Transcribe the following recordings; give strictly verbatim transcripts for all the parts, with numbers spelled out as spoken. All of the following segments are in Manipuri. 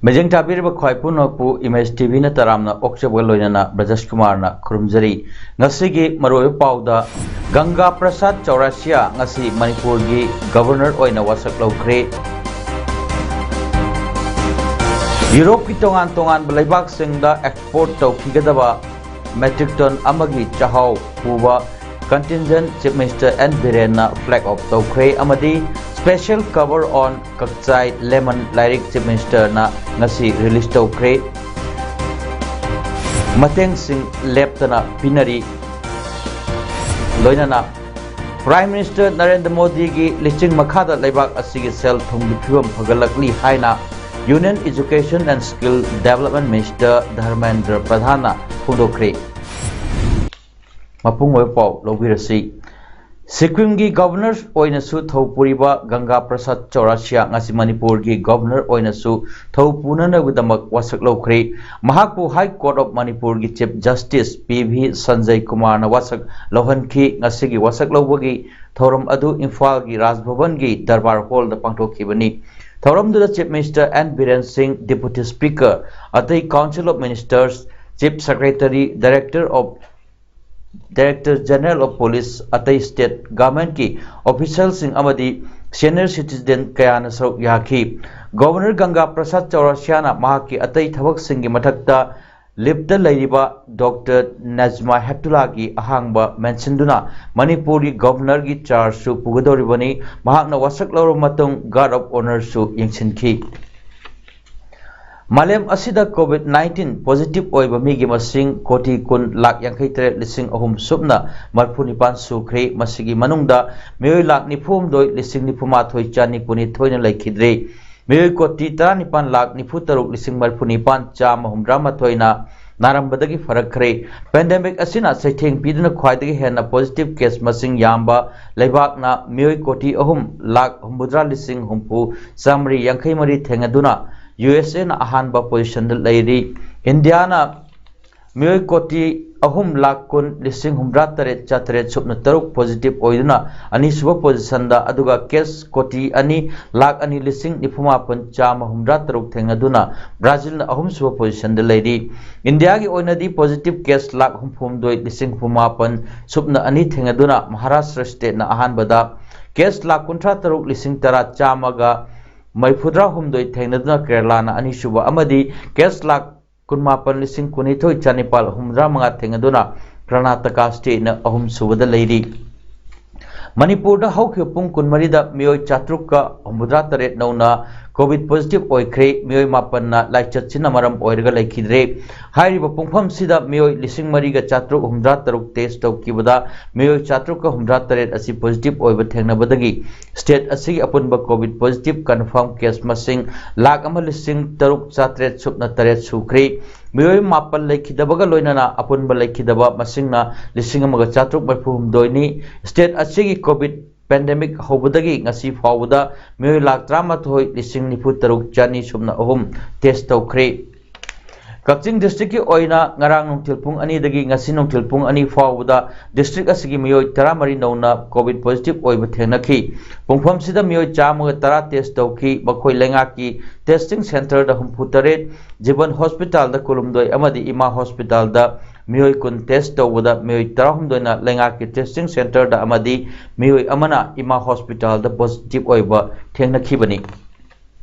ꯃꯤꯠꯌꯦꯡ ꯇꯥꯕꯤꯔꯤꯕ ꯈ꯭ꯋꯥꯏ ꯄꯨꯝꯅꯃꯛꯄꯨ ꯏꯃꯦꯖ ꯇꯤ ꯚꯤꯅ ꯇꯔꯥꯝꯅ ꯑꯣꯛꯆꯕꯒ ꯂꯣꯏꯅꯅ ꯕ꯭ꯔꯖꯦꯁ ꯀꯨꯃꯥꯔꯅ ꯈꯨꯔꯨꯝꯖꯔꯤ꯫ ꯉꯁꯤꯒꯤ ꯃꯔꯨꯑꯣꯏꯕ ꯄꯥꯎꯗ, ꯒꯪꯒꯥ ꯄ꯭ꯔꯁꯥꯗ ꯆꯧꯔꯥꯁꯤꯌꯥ ꯉꯁꯤ ꯃꯅꯤꯄꯨꯔꯒꯤ ꯒꯕꯔꯅꯔ ꯑꯣꯏꯅ ꯋꯥꯁꯛ ꯂꯧꯈ꯭ꯔꯦ꯫ ꯌꯨꯔꯣꯞꯀꯤ ꯇꯣꯉꯥꯟ ꯇꯣꯉꯥꯟꯕ ꯂꯩꯕꯥꯛꯁꯤꯡꯗ ꯑꯦꯛꯁꯄꯣꯔꯠ ꯇꯧꯈꯤꯒꯗꯕ metric ton ꯑꯃꯒꯤ ꯆꯥꯛꯍꯥꯎ ꯄꯨꯕ contingent Chief Minister ꯑꯦꯟ ꯕꯤꯔꯦꯟꯅ flag off ꯇꯧꯈ꯭ꯔꯦ ꯑꯃꯗꯤ Special Cover on ꯀꯛꯆꯥꯏ Lemon ꯂꯥꯏꯔꯤꯛ Chief Ministerꯅ ꯉꯁꯤ release ꯇꯧꯈ꯭ꯔꯦ꯫ ꯃꯇꯦꯡꯁꯤꯡ ꯂꯦꯞꯇꯅ ꯄꯤꯅꯔꯤ꯫ ꯂꯣꯏꯅꯅ Prime Minister ꯅꯔꯦꯟꯗ꯭ꯔ ꯃꯣꯗꯤꯒꯤ ꯂꯤꯆꯤꯡ ꯃꯈꯥꯗ ꯂꯩꯕꯥꯛ ꯑꯁꯤꯒꯤ ꯁꯦꯜ ꯊꯨꯝꯒꯤ ꯐꯤꯕꯝ ꯐꯒꯠꯂꯛꯂꯤ ꯍꯥꯏꯅ Union Education and Skill Development Minister Dharmendra ꯄ꯭ꯔꯙꯥꯟꯅ ꯐꯣꯡꯗꯣꯛꯈ꯭ꯔꯦ꯫ ꯃꯄꯨꯡ ꯑꯣꯏꯕ ꯄꯥꯎ ꯂꯧꯕꯤꯔꯁꯤ꯫ ꯁꯤꯛꯀꯤꯝꯒꯤ ꯒꯕꯔꯅꯔ ꯑꯣꯏꯅꯁꯨ ꯊꯧ ꯄꯨꯔꯤꯕ ꯒꯪꯒꯥ ꯄ꯭ꯔꯁꯥꯗ ꯆꯧꯔꯥꯁꯤꯌꯥ ꯉꯁꯤ ꯃꯅꯤꯄꯨꯔꯒꯤ ꯒꯕꯔꯅꯔ ꯑꯣꯏꯅꯁꯨ ꯊꯧ ꯄꯨꯅꯅꯕꯒꯤꯗꯃꯛ ꯋꯥꯁꯛ ꯂꯧꯈ꯭ꯔꯦ꯫ ꯃꯍꯥꯛꯄꯨ High Court of ꯃꯅꯤꯄꯨꯔꯒꯤ Chief Justice P V Sanjay ꯀꯨꯃꯥꯔꯅ ꯋꯥꯁꯛ ꯂꯧꯍꯟꯈꯤ꯫ ꯉꯁꯤꯒꯤ ꯋꯥꯁꯛ ꯂꯧꯕꯒꯤ ꯊꯧꯔꯝ ꯑꯗꯨ ꯏꯝꯐꯥꯜꯒꯤ ꯔꯥꯖ ꯚꯕꯟꯒꯤ ꯗꯔꯕꯥꯔ ꯍꯣꯜꯗ ꯄꯥꯡꯊꯣꯛꯈꯤꯕꯅꯤ꯫ ꯊꯧꯔꯝꯗꯨꯗ Chief Minister ꯑꯦꯟ ꯕꯤꯔꯦꯟ ꯁꯤꯡ, Deputy Speaker, ꯑꯇꯩ Council of Ministers, Chief Secretary, Director of Director General of Police, ꯑꯇꯩ state governmentꯀꯤ officialꯁꯤꯡ ꯑꯃꯗꯤ senior citizen ꯀꯌꯥꯅ ꯁꯔꯨꯛ ꯌꯥꯈꯤ꯫ ꯒꯕꯔꯅꯔ ꯒꯪꯒꯥ ꯄ꯭ꯔꯁꯥꯗ ꯆꯧꯔꯥꯁꯤꯌꯥꯅ ꯃꯍꯥꯛꯀꯤ ꯑꯇꯩ ꯊꯕꯛꯁꯤꯡꯒꯤ ꯃꯊꯛꯇ leaveꯇ ꯂꯩꯔꯤꯕ Doctor ꯅꯖꯃꯥ ꯍꯦꯞꯇꯨꯂꯥꯒꯤ ꯑꯍꯥꯡꯕ ꯃꯦꯟꯁꯤꯟꯗꯨꯅ ꯃꯅꯤꯄꯨꯔꯒꯤ ꯒꯕꯔꯅꯔꯒꯤ chargeꯁꯨ ꯄꯨꯒꯗꯧꯔꯤꯕꯅꯤ꯫ ꯃꯍꯥꯛꯅ ꯋꯥꯁꯛ ꯂꯧꯔꯕ ꯃꯇꯨꯡ guard of honourꯁꯨ ꯌꯦꯡꯁꯤꯟꯈꯤ꯫ ꯃꯥꯂꯦꯝ ꯑꯁꯤꯗ COVID nineteen positive ꯑꯣꯏꯕ ꯃꯤꯒꯤ ꯃꯁꯤꯡ ꯀꯣꯇꯤ ꯀꯨꯟ ꯂꯥꯈ ꯌꯥꯡꯈꯩ ꯇꯔꯦꯠ ꯂꯤꯁꯤꯡ ꯑꯍꯨꯝ ꯁꯨꯞꯅ ꯃꯔꯤꯐꯨ ꯅꯤꯄꯥꯟ ꯁꯨꯈ꯭ꯔꯦ꯫ ꯃꯁꯤꯒꯤ ꯃꯅꯨꯡꯗ ꯃꯤꯑꯣꯏ ꯂꯥꯈ ꯅꯤꯐꯨ ꯍꯨꯝꯗꯣꯏ ꯂꯤꯁꯤꯡ ꯅꯤꯐꯨ ꯃꯥꯊꯣꯏ ꯆꯅꯤꯄꯥꯟ ꯅꯤꯊꯣꯏꯅ ꯂꯩꯈꯤꯗ꯭ꯔꯦ꯫ ꯃꯤꯑꯣꯏ ꯀꯣꯇꯤ ꯇꯔꯥꯅꯤꯄꯥꯟ ꯂꯥꯈ ꯅꯤꯐꯨ ꯇꯔꯨꯛ ꯂꯤꯁꯤꯡ ꯃꯔꯤꯐꯨ ꯅꯤꯄꯥꯟ ꯆꯥꯝꯃ ꯍꯨꯝꯗ꯭ꯔꯥ ꯃꯥꯊꯣꯏꯅ ꯅꯥꯔꯝꯕꯗꯒꯤ ꯐꯔꯛꯈ꯭ꯔꯦ꯫ Pandemic ꯑꯁꯤꯅ ꯆꯩꯊꯦꯡ ꯄꯤꯗꯨꯅ ꯈ꯭ꯋꯥꯏꯗꯒꯤ ꯍꯦꯟꯅ positive case ꯃꯁꯤꯡ ꯌꯥꯝꯕ ꯂꯩꯕꯥꯛꯅ ꯃꯤꯑꯣꯏ ꯀꯣꯇꯤ ꯑꯍꯨꯝ ꯂꯥꯈ ꯍꯨꯝꯐꯨꯇꯔꯥ ꯂꯤꯁꯤꯡ ꯍꯨꯝꯐꯨ ꯆꯥꯃꯔꯤ ꯌꯥꯡꯈꯩ ꯃꯔꯤ ꯊꯦꯡꯅꯗꯨꯅ ꯌꯨ ꯑꯦꯁ ꯑꯦꯅ ꯑꯍꯥꯟꯕ positionꯗ ꯂꯩꯔꯤ꯫ ꯏꯟꯗꯤꯌꯥꯅ ꯃꯤꯑꯣꯏ ꯀꯣꯇꯤ ꯑꯍꯨꯝ ꯂꯥꯈ ꯀꯨꯟ ꯂꯤꯁꯤꯡ ꯍꯨꯝꯐꯨꯇꯔꯥ ꯇꯔꯦꯠ ꯆꯥꯇꯔꯦꯠ ꯁꯨꯞꯅ ꯇꯔꯨꯛ positive ꯑꯣꯏꯗꯨꯅ ꯑꯅꯤꯁꯨꯕ positionꯗ, ꯑꯗꯨꯒ case ꯀꯣꯇꯤ ꯑꯅꯤ ꯂꯥꯈ ꯑꯅꯤ ꯂꯤꯁꯤꯡ ꯅꯤꯐꯨ ꯃꯥꯄꯟ ꯆꯥꯝꯃ ꯍꯨꯝꯐꯨꯇꯔꯥ ꯇꯔꯨꯛ ꯊꯦꯡꯅꯗꯨꯅ ꯕ꯭ꯔꯥꯖꯤꯜꯅ ꯑꯍꯨꯝꯁꯨꯕ positionꯗ ꯂꯩꯔꯤ꯫ ꯏꯟꯗꯤꯌꯥꯒꯤ ꯑꯣꯏꯅꯗꯤ positive case ꯂꯥꯈ ꯍꯨꯝꯐꯨ ꯍꯨꯝꯗꯣꯏ ꯂꯤꯁꯤꯡ ꯍꯨꯝꯐꯨ ꯃꯥꯄꯟ ꯁꯨꯞꯅ ꯑꯅꯤ ꯊꯦꯡꯅꯗꯨꯅ ꯃꯍꯥꯔꯥꯁꯇ꯭ꯔ stateꯅ ꯑꯍꯥꯟꯕꯗ, case ꯂꯥꯈ ꯀꯨꯟꯊ꯭ꯔꯥ ꯇꯔꯨꯛ ꯂꯤꯁꯤꯡ ꯇꯔꯥ ꯆꯥꯝꯃꯒ ꯃꯔꯤꯐꯨꯇꯔꯥ ꯍꯨꯝꯗꯣꯏ ꯊꯦꯡꯅꯗꯨꯅ ꯀꯦꯔꯂꯥꯅ ꯑꯅꯤꯁꯨꯕ ꯑꯃꯗꯤ case ꯂꯥꯈ ꯀꯨꯟꯃꯥꯄꯟ ꯂꯤꯁꯤꯡ ꯀꯨꯟꯅꯤꯊꯣꯏ ꯆꯥꯅꯤꯄꯥꯜ ꯍꯨꯝꯐꯨꯇꯔꯥ ꯃꯉꯥ ꯊꯦꯡꯅꯗꯨꯅ ꯀꯔꯅꯥꯇꯀꯥ stateꯅ ꯑꯍꯨꯝꯁꯨꯕꯗ ꯂꯩꯔꯤ꯫ ꯃꯅꯤꯄꯨꯔꯗ ꯍꯧꯈꯤꯕ ꯄꯨꯡ ꯀꯨꯟꯃꯔꯤꯗ ꯃꯤꯑꯣꯏ ꯆꯥꯇ꯭ꯔꯨꯛꯀ ꯍꯨꯝꯐꯨꯇꯔꯥ ꯇꯔꯦꯠ ꯅꯧꯅ COVID positive ꯑꯣꯏꯈ꯭ꯔꯦ꯫ ꯃꯤꯑꯣꯏ ꯃꯥꯄꯟꯅ ꯂꯥꯏꯆꯠꯁꯤꯅ ꯃꯔꯝ ꯑꯣꯏꯔꯒ ꯂꯩꯈꯤꯗ꯭ꯔꯦ꯫ ꯍꯥꯏꯔꯤꯕ ꯄꯨꯡꯐꯝꯁꯤꯗ ꯃꯤꯑꯣꯏ ꯂꯤꯁꯤꯡ ꯃꯔꯤꯒ ꯆꯥꯇ꯭ꯔꯨꯛ ꯍꯨꯝꯐꯨꯇꯔꯥ ꯇꯔꯨꯛ test ꯇꯧꯈꯤꯕꯗ ꯃꯤꯑꯣꯏ ꯆꯥꯇ꯭ꯔꯨꯛꯀ ꯍꯨꯝꯐꯨꯇꯔꯥ ꯇꯔꯦꯠ ꯑꯁꯤ positive ꯑꯣꯏꯕ ꯊꯦꯡꯅꯕꯗꯒꯤ state ꯑꯁꯤꯒꯤ ꯑꯄꯨꯟꯕ COVID positive confirm case ꯃꯁꯤꯡ ꯂꯥꯈ ꯑꯃ ꯂꯤꯁꯤꯡ ꯇꯔꯨꯛ ꯆꯥꯇ꯭ꯔꯦꯠ ꯁꯨꯞꯅ ꯇꯔꯦꯠ ꯁꯨꯈ꯭ꯔꯦ꯫ ꯃꯤꯑꯣꯏ ꯃꯥꯄꯟ ꯂꯩꯈꯤꯗꯕꯒ ꯂꯣꯏꯅꯅ ꯑꯄꯨꯟꯕ ꯂꯩꯈꯤꯗꯕ ꯃꯁꯤꯡꯅ ꯂꯤꯁꯤꯡ ꯑꯃꯒ ꯆꯥꯇ꯭ꯔꯨꯛ ꯃꯔꯤꯐꯨ ꯍꯨꯝꯗꯣꯏꯅꯤ꯫ State ꯑꯁꯤꯒꯤ COVID pandemic ꯍꯧꯕꯗꯒꯤ ꯉꯁꯤ ꯐꯥꯎꯕꯗ ꯃꯤꯑꯣꯏ ꯂꯥꯈ ꯇꯔꯥꯃꯥꯊꯣꯏ ꯂꯤꯁꯤꯡ ꯅꯤꯐꯨ ꯇꯔꯨꯛ ꯆꯥꯅꯤ ꯁꯨꯞꯅ ꯑꯍꯨꯝ test ꯇꯧꯈ꯭ꯔꯦ꯫ ꯀꯛꯆꯤꯡ districtꯀꯤ ꯑꯣꯏꯅ ꯉꯔꯥꯡ ꯅꯨꯡꯊꯤꯜ ꯄꯨꯡ ꯑꯅꯤꯗꯒꯤ ꯉꯁꯤ ꯅꯨꯡꯊꯤꯜ ꯄꯨꯡ ꯑꯅꯤ ꯐꯥꯎꯕꯗ district ꯑꯁꯤꯒꯤ ꯃꯤꯑꯣꯏ ꯇꯔꯥꯃꯔꯤ ꯅꯧꯅ COVID positive ꯑꯣꯏꯕ ꯊꯦꯡꯅꯈꯤ꯫ ꯄꯨꯡꯐꯝꯁꯤꯗ ꯃꯤꯑꯣꯏ ꯆꯥꯝꯃꯒ ꯇꯔꯥ test ꯇꯧꯈꯤ꯫ ꯃꯈꯣꯏ ꯂꯩꯉꯥꯛꯀꯤ testing centreꯗ ꯍꯨꯝꯐꯨꯇꯔꯦꯠ, ꯖꯤꯕꯟ hospitalꯗ ꯀꯨꯟꯍꯨꯝꯗꯣꯏ ꯑꯃꯗꯤ ꯏꯃꯥ hospitalꯗ ꯃꯤꯑꯣꯏ ꯀꯨꯟ test ꯇꯧꯕꯗ ꯃꯤꯑꯣꯏ ꯇꯔꯥꯍꯨꯝꯗꯣꯏꯅ ꯂꯩꯉꯥꯛꯀꯤ testing centreꯗ ꯑꯃꯗꯤ ꯃꯤꯑꯣꯏ ꯑꯃꯅ ꯏꯃꯥ hospitalꯗ positive ꯑꯣꯏꯕ ꯊꯦꯡꯅꯈꯤꯕꯅꯤ꯫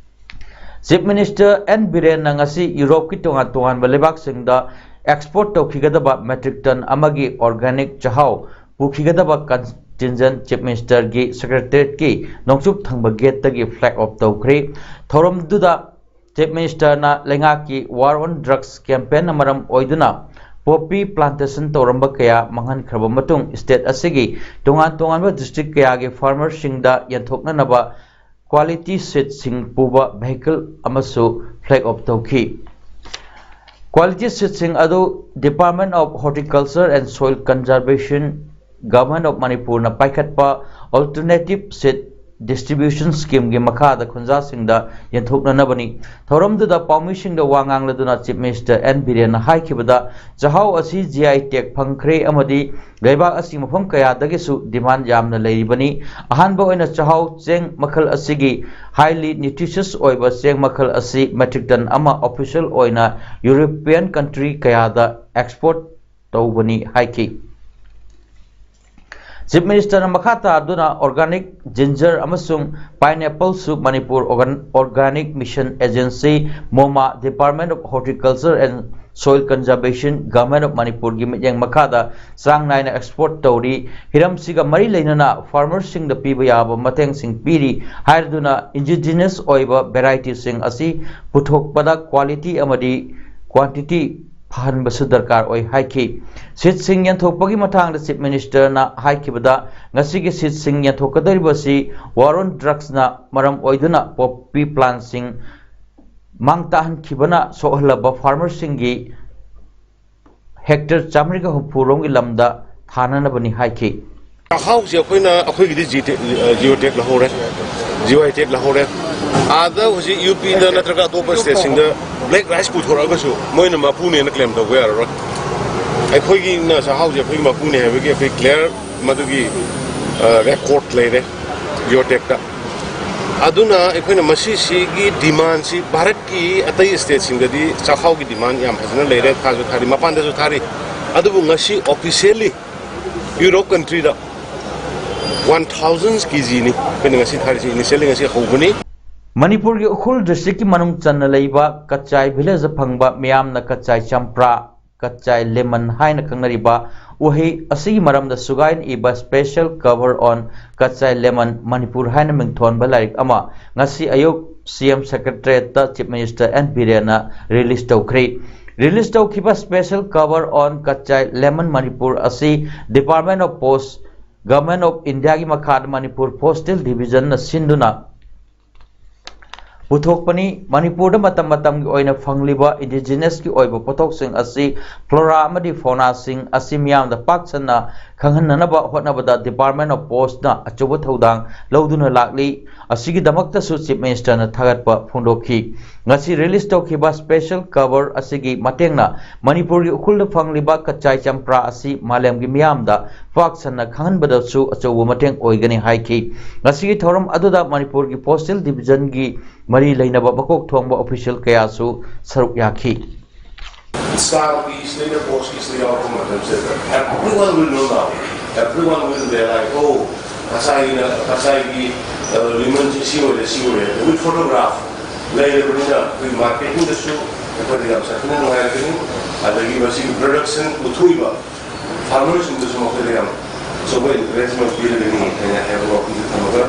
Chief Minister ꯑꯦꯟ ꯕꯤꯔꯦꯟꯅ ꯉꯁꯤ ꯌꯨꯔꯣꯞꯀꯤ ꯇꯣꯉꯥꯟ ꯇꯣꯉꯥꯟꯕ ꯂꯩꯕꯥꯛꯁꯤꯡꯗ export ꯇꯧꯈꯤꯒꯗꯕ metric ton ꯑꯃꯒꯤ organic ꯆꯥꯛꯍꯥꯎ ꯄꯨꯈꯤꯒꯗꯕ contingent Chief Ministerꯒꯤ secretariatꯀꯤ ꯅꯣꯡꯆꯨꯞ ꯊꯪꯕ gateꯇꯒꯤ flag off ꯇꯧꯈ꯭ꯔꯦ꯫ ꯊꯧꯔꯝꯗꯨꯗ Chief Ministerꯅ ꯂꯩꯉꯥꯛꯀꯤ War on Drugs campaignꯅ ꯃꯔꯝ ꯑꯣꯏꯗꯨꯅ poppy plantation ꯇꯧꯔꯝꯕ ꯀꯌꯥ ꯃꯥꯡꯍꯟꯈ꯭ꯔꯕ ꯃꯇꯨꯡ, state ꯑꯁꯤꯒꯤ ꯇꯣꯉꯥꯟ ꯇꯣꯉꯥꯟꯕ district ꯀꯌꯥꯒꯤ farmerꯁꯤꯡꯗ ꯌꯦꯟꯊꯣꯛꯅꯅꯕ quality seedꯁꯤꯡ ꯄꯨꯕ vehicle ꯑꯃꯁꯨ flag off ꯇꯧꯈꯤ꯫ Quality seedꯁꯤꯡ ꯑꯗꯨ Department of Horticulture and Soil Conservation, Government of Manipurꯅ ꯄꯥꯏꯈꯠꯄ Alternative Seed Distribution Schemeꯒꯤ ꯃꯈꯥꯗ ꯈꯨꯟꯖꯥꯁꯤꯡꯗ ꯌꯦꯟꯊꯣꯛꯅꯅꯕꯅꯤ꯫ ꯊꯧꯔꯝꯗꯨꯗ ꯄꯥꯎꯃꯤꯁꯤꯡꯗ ꯋꯥ ꯉꯥꯡꯂꯗꯨꯅ Chief Minister N ꯕꯤꯔꯦꯟꯅ ꯍꯥꯏꯈꯤꯕꯗ, ꯆꯥꯛꯍꯥꯎ ꯑꯁꯤ G I tag ꯐꯪꯈ꯭ꯔꯦ ꯑꯃꯗꯤ ꯂꯩꯕꯥꯛ ꯑꯁꯤꯒꯤ ꯃꯐꯝ ꯀꯌꯥꯗꯒꯤꯁꯨ demand ꯌꯥꯝꯅ ꯂꯩꯔꯤꯕꯅꯤ꯫ ꯑꯍꯥꯟꯕ ꯑꯣꯏꯅ ꯆꯥꯛꯍꯥꯎ ꯆꯦꯡ ꯃꯈꯜ ꯑꯁꯤꯒꯤ highly nutritious ꯑꯣꯏꯕ ꯆꯦꯡ ꯃꯈꯜ ꯑꯁꯤ metric ton ꯑꯃ official ꯑꯣꯏꯅ European country ꯀꯌꯥꯗ export ꯇꯧꯕꯅꯤ ꯍꯥꯏꯈꯤ꯫ Chief Ministerꯅ ꯃꯈꯥ ꯇꯥꯗꯨꯅ organic ginger ꯑꯃꯁꯨꯡ pineappleꯁꯨ Manipur Organ-, Organic Mission Agency, MOMA, Department of Horticulture and Soil Conservation, Government of Manipurꯒꯤ ꯃꯤꯠꯌꯦꯡ ꯃꯈꯥꯗ ꯆꯥꯡ ꯅꯥꯏꯅ export ꯇꯧꯔꯤ꯫ ꯍꯤꯔꯝꯁꯤꯒ ꯃꯔꯤ ꯂꯩꯅꯅ farmerꯁꯤꯡꯗ ꯄꯤꯕ ꯌꯥꯕ ꯃꯇꯦꯡꯁꯤꯡ ꯄꯤꯔꯤ ꯍꯥꯏꯔꯗꯨꯅ indigenous ꯑꯣꯏꯕ varietyꯁꯤꯡ ꯑꯁꯤ ꯄꯨꯊꯣꯛꯄꯗ quality ꯑꯃꯗꯤ quantity ꯐꯍꯟꯕꯁꯨ ꯗꯔꯀꯥꯔ ꯑꯣꯏ ꯍꯥꯏꯈꯤ꯫ Seedꯁꯤꯡ ꯌꯦꯟꯊꯣꯛꯄꯒꯤ ꯃꯇꯥꯡꯗ Chief Ministerꯅ ꯍꯥꯏꯈꯤꯕꯗ, ꯉꯁꯤꯒꯤ seedꯁꯤꯡ ꯌꯦꯟꯊꯣꯛꯀꯗꯧꯔꯤꯕꯁꯤ war on drugsꯅ ꯃꯔꯝ ꯑꯣꯏꯗꯨꯅ poppy plantꯁꯤꯡ ꯃꯥꯡ ꯇꯥꯍꯟꯈꯤꯕꯅ ꯁꯣꯛꯍꯜꯂꯕ farmerꯁꯤꯡꯒꯤ hectare ꯆꯥꯃꯔꯤꯒ ꯍꯨꯝꯐꯨ ꯔꯣꯝꯒꯤ ꯂꯝꯗ ꯊꯥꯅꯅꯕꯅꯤ ꯍꯥꯏꯈꯤ꯫ ꯆꯥꯛꯍꯥꯎꯁꯦ ꯑꯩꯈꯣꯏꯅ, ꯑꯩꯈꯣꯏꯒꯤꯗꯤ G tag, Geo tag ꯂꯧꯍꯧꯔꯦ, G I tag ꯂꯧꯍꯧꯔꯦ꯫ ꯑꯥꯗ ꯍꯧꯖꯤꯛ UPꯗ ꯅꯠꯇ꯭ꯔꯒ ꯑꯇꯣꯞꯄ stateꯁꯤꯡꯗ black rice ꯄꯨꯊꯣꯔꯛꯑꯒꯁꯨ ꯃꯣꯏꯅ ꯃꯄꯨꯅꯦꯅ claim ꯇꯧꯕ ꯌꯥꯔꯔꯣꯏ꯫ ꯑꯩꯈꯣꯏꯒꯤꯅ ꯆꯥꯛꯍꯥꯎꯁꯦ ꯑꯩꯈꯣꯏꯒꯤ ꯃꯄꯨꯅꯦ ꯍꯥꯏꯕꯒꯤ ꯑꯩꯈꯣꯏ clear ꯃꯗꯨꯒꯤ, ꯑ, record ꯂꯩꯔꯦ Geo tagꯇ꯫ ꯑꯗꯨꯅ ꯑꯩꯈꯣꯏꯅ ꯃꯁꯤꯁꯤꯒꯤ demandꯁꯤ ꯚꯥꯔꯠꯀꯤ ꯑꯇꯩ stateꯁꯤꯡꯗꯗꯤ ꯆꯥꯛꯍꯥꯎꯒꯤ demand ꯌꯥꯝ ꯐꯖꯅ ꯂꯩꯔꯦ, ꯊꯥꯁꯨ ꯊꯥꯔꯤ, ꯃꯄꯥꯟꯗꯁꯨ ꯊꯥꯔꯤ꯫ ꯑꯗꯨꯕꯨ ꯉꯁꯤ officially Europe countryꯗ one thousand ꯀꯦꯖꯤꯅꯤ ꯑꯩꯈꯣꯏꯅ ꯉꯁꯤ ꯊꯥꯔꯤꯁꯤ, initially ꯉꯁꯤ ꯍꯧꯕꯅꯤ꯫ ꯃꯅꯤꯄꯨꯔꯒꯤ ꯎꯈ꯭ꯔꯨꯜ districtꯀꯤ ꯃꯅꯨꯡ ꯆꯟꯅ ꯂꯩꯕ ꯀꯆꯥꯏ villageꯇ ꯐꯪꯕ ꯃꯤꯌꯥꯝꯅ ꯀꯆꯥꯏ ꯆꯝꯄ꯭ꯔꯥ, ꯀꯆꯥꯏ lemon ꯍꯥꯏꯅ ꯈꯪꯅꯔꯤꯕ ꯎꯍꯩ ꯑꯁꯤꯒꯤ ꯃꯔꯝꯗ ꯁꯨꯒꯥꯏꯅ ꯏꯕ Special Cover on Kachai Lemon Manipur ꯍꯥꯏꯅ ꯃꯤꯡꯊꯣꯟꯕ ꯂꯥꯏꯔꯤꯛ ꯑꯃ ꯉꯁꯤ ꯑꯌꯨꯛ CM Secretariatꯇ Chief Minister N ꯕꯤꯔꯦꯟꯅ release ꯇꯧꯈ꯭ꯔꯦ꯫ Release ꯇꯧꯈꯤꯕ Special Cover on Kachai Lemon Manipur ꯑꯁꯤ Department of Post, Government of Indiaꯒꯤ ꯃꯈꯥꯗ ꯃꯅꯤꯄꯨꯔ Postal Divisionꯅ ꯁꯤꯟꯗꯨꯅ ꯄꯨꯊꯣꯛꯄꯅꯤ꯫ ꯃꯅꯤꯄꯨꯔꯗ ꯃꯇꯝ ꯃꯇꯝꯒꯤ ꯑꯣꯏꯅ ꯐꯪꯂꯤꯕ ꯏꯟꯗꯤꯖꯤꯅꯁꯀꯤ ꯑꯣꯏꯕ ꯄꯣꯠꯊꯣꯛꯁꯤꯡ ꯑꯁꯤ, ꯐ꯭ꯂꯣꯔꯥ ꯑꯃꯗꯤ ꯐꯣꯅꯥꯁꯤꯡ ꯑꯁꯤ ꯃꯤꯌꯥꯝꯗ ꯄꯥꯛ ꯁꯟꯅ ꯈꯪꯍꯟꯅꯅꯕ ꯍꯣꯠꯅꯕꯗ Department of Postꯅ ꯑꯆꯧꯕ ꯊꯧꯗꯥꯡ ꯂꯧꯗꯨꯅ ꯂꯥꯛꯂꯤ꯫ ꯑꯁꯤꯒꯤꯗꯃꯛꯇꯁꯨ Chief Ministerꯅ ꯊꯥꯒꯠꯄ ꯐꯣꯡꯗꯣꯛꯈꯤ꯫ ꯉꯁꯤ ꯔꯤꯂꯤꯖ ꯇꯧꯈꯤꯕ ꯁ꯭ꯄꯦꯁꯦꯜ ꯀꯚꯔ ꯑꯁꯤꯒꯤ ꯃꯇꯦꯡꯅ ꯃꯅꯤꯄꯨꯔꯒꯤ ꯎꯈ꯭ꯔꯨꯜꯗ ꯐꯪꯂꯤꯕ ꯀꯆꯥꯏ ꯆꯝꯄ꯭ꯔꯥ ꯑꯁꯤ ꯃꯥꯂꯦꯝꯒꯤ ꯃꯤꯌꯥꯝꯗ ꯄꯥꯛ ꯁꯟꯅ ꯈꯪꯍꯟꯕꯗꯁꯨ ꯑꯆꯧꯕ ꯃꯇꯦꯡ ꯑꯣꯏꯒꯅꯤ ꯍꯥꯏꯈꯤ꯫ ꯉꯁꯤꯒꯤ ꯊꯧꯔꯝ ꯑꯗꯨꯗ ꯃꯅꯤꯄꯨꯔꯒꯤ ꯄꯣꯁꯇꯦꯜ ꯗꯤꯕꯤꯖꯟꯒꯤ ꯃꯔꯤ ꯂꯩꯅꯕ ꯃꯀꯣꯛ ꯊꯣꯡꯕ ꯑꯣꯐꯤꯁꯤꯌꯦꯜ ꯀꯌꯥꯁꯨ ꯁꯔꯨꯛ ꯌꯥꯈꯤ꯫ ꯁ꯭ꯀꯥꯔꯒꯤ ꯁꯤꯗꯩꯗ ꯄꯣꯁꯀꯤ ꯁꯤꯗ ꯌꯥꯎꯔꯛꯄ ꯃꯇꯝꯁꯤꯗ everyone will know now. Everyone will realize, oh, ꯀꯆꯥꯏꯒꯤꯅ ꯀꯆꯥꯏꯒꯤ ꯂꯤꯃꯟꯁꯤ ꯁꯤ ꯑꯣꯏꯔꯦ, ꯁꯤ ꯑꯣꯏꯔꯦ꯫ With photograph ꯂꯩꯔꯕꯅꯤꯅ ꯑꯩꯈꯣꯏ ꯃꯥꯔꯀꯦꯇꯤꯡꯗꯁꯨ ꯑꯩꯈꯣꯏꯗ ꯌꯥꯝ ꯁꯥꯊꯤꯅ ꯅꯨꯡꯉꯥꯏꯔꯛꯀꯅꯤ꯫ ꯑꯗꯒꯤ ꯃꯁꯤꯒꯤ ꯄ꯭ꯔꯗꯛꯁꯟ ꯄꯨꯊꯣꯛꯏꯕ ꯐꯥꯔꯃꯔꯁꯤꯡꯗꯁꯨ ꯃꯈꯣꯏꯗ ꯌꯥꯝ ꯑꯆꯧꯕ ꯏꯟꯀꯔꯦꯖꯃꯦꯟ ꯄꯤꯔꯒꯅꯤ ꯍꯥꯏꯅ ꯍꯥꯏꯕ ꯋꯥꯐꯝꯁꯤ ꯊꯝꯃꯒ,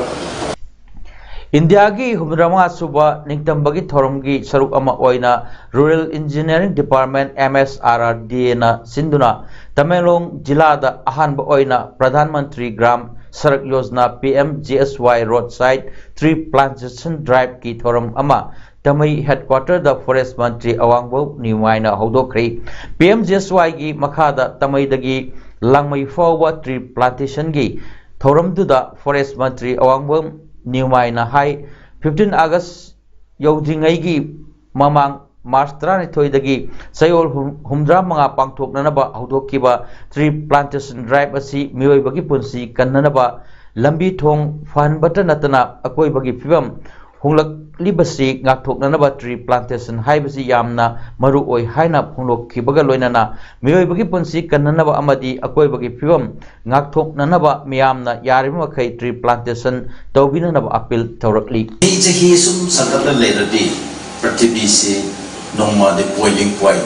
ꯏꯟꯗꯤꯌꯥꯒꯤ ꯍꯨꯝꯗ꯭ꯔꯥ ꯃꯉꯥ ꯁꯨꯕ ꯅꯤꯡꯇꯝꯕꯒꯤ ꯊꯧꯔꯝꯒꯤ ꯁꯔꯨꯛ ꯑꯃ ꯑꯣꯏꯅ Rural Engineering Department, MSRRDAꯅ ꯁꯤꯟꯗꯨꯅ ꯇꯃꯦꯡꯂꯣꯡ ꯖꯤꯂꯥꯗ ꯑꯍꯥꯟꯕ ꯑꯣꯏꯅ Pradhan Mantri Gram Sadak Yojana, PMGSY, Roadside Tree Plantation Driveꯀꯤ ꯊꯧꯔꯝ ꯑꯃ ꯇꯃꯩ ꯍꯦꯗꯀ꯭ꯋꯥꯇꯔꯗ ꯐꯣꯔꯦꯁ ꯃꯟꯇ꯭ꯔꯤ ꯑꯋꯥꯡꯕꯝ ꯅꯤꯎꯃꯥꯏꯅ ꯍꯧꯗꯣꯛꯈ꯭ꯔꯦ꯫ PMGSYꯒꯤ ꯃꯈꯥꯗ ꯇꯃꯩꯗꯒꯤ ꯂꯥꯡꯃꯩ ꯐꯥꯎꯕ ꯇ꯭ꯔꯤ ꯄ꯭ꯂꯥꯟꯇꯦꯁꯟꯒꯤ ꯊꯧꯔꯝꯗꯨꯗ ꯐꯣꯔꯦꯁ ꯃꯟꯇ꯭ꯔꯤ ꯑꯋꯥꯡꯕꯝ ꯅꯤꯎꯃꯥꯏꯅ ꯍꯥꯏ, fifteen August ꯌꯧꯗ꯭ꯔꯤꯉꯩꯒꯤ ꯃꯃꯥꯡ, ꯃꯥꯔꯆ ꯇꯔꯥꯅꯤꯊꯣꯏꯗꯒꯤ ꯆꯌꯣꯜ ꯍꯨꯝ-, ꯍꯨꯝꯗ꯭ꯔꯥ ꯃꯉꯥ ꯄꯥꯡꯊꯣꯛꯅꯅꯕ ꯍꯧꯗꯣꯛꯈꯤꯕ ꯇ꯭ꯔꯤ ꯄ꯭ꯂꯥꯟꯇꯦꯁꯟ ꯗ꯭ꯔꯥꯏꯚ ꯑꯁꯤ ꯃꯤꯑꯣꯏꯕꯒꯤ ꯄꯨꯟꯁꯤ ꯀꯟꯅꯅꯕ, ꯂꯝꯕꯤ ꯊꯣꯡ ꯐꯍꯟꯕꯇ ꯅꯠꯇꯅ ꯑꯀꯣꯏꯕꯒꯤ ꯐꯤꯕꯝ ꯍꯣꯡꯂꯛꯂꯤꯕꯁꯤ ꯉꯥꯛꯊꯣꯛꯅꯅꯕ ꯇ꯭ꯔꯤ ꯄ꯭ꯂꯥꯟꯇꯦꯁꯟ ꯍꯥꯏꯕꯁꯤ ꯌꯥꯝꯅ ꯃꯔꯨ ꯑꯣꯏ ꯍꯥꯏꯅ ꯐꯣꯡꯗꯣꯛꯈꯤꯕꯒ ꯂꯣꯏꯅꯅ ꯃꯤꯑꯣꯏꯕꯒꯤ ꯄꯨꯟꯁꯤ ꯀꯟꯅꯅꯕ ꯑꯃꯗꯤ ꯑꯀꯣꯏꯕꯒꯤ ꯐꯤꯕꯝ ꯉꯥꯛꯊꯣꯛꯅꯅꯕ ꯃꯤꯌꯥꯝꯅ ꯌꯥꯔꯤꯕ ꯃꯈꯩ ꯇ꯭ꯔꯤ ꯄ꯭ꯂꯥꯟꯇꯦꯁꯟ ꯇꯧꯕꯤꯅꯅꯕ ꯑꯄꯤꯜ ꯇꯧꯔꯛꯂꯤ꯫ ꯃꯤ ꯆꯍꯤ ꯁꯨꯝ ꯁꯥꯒꯠꯂ ꯂꯩꯔꯗꯤ ꯄ꯭ꯔꯤꯊꯤꯕꯤꯁꯤ ꯅꯣꯡꯃꯗꯤ boiling point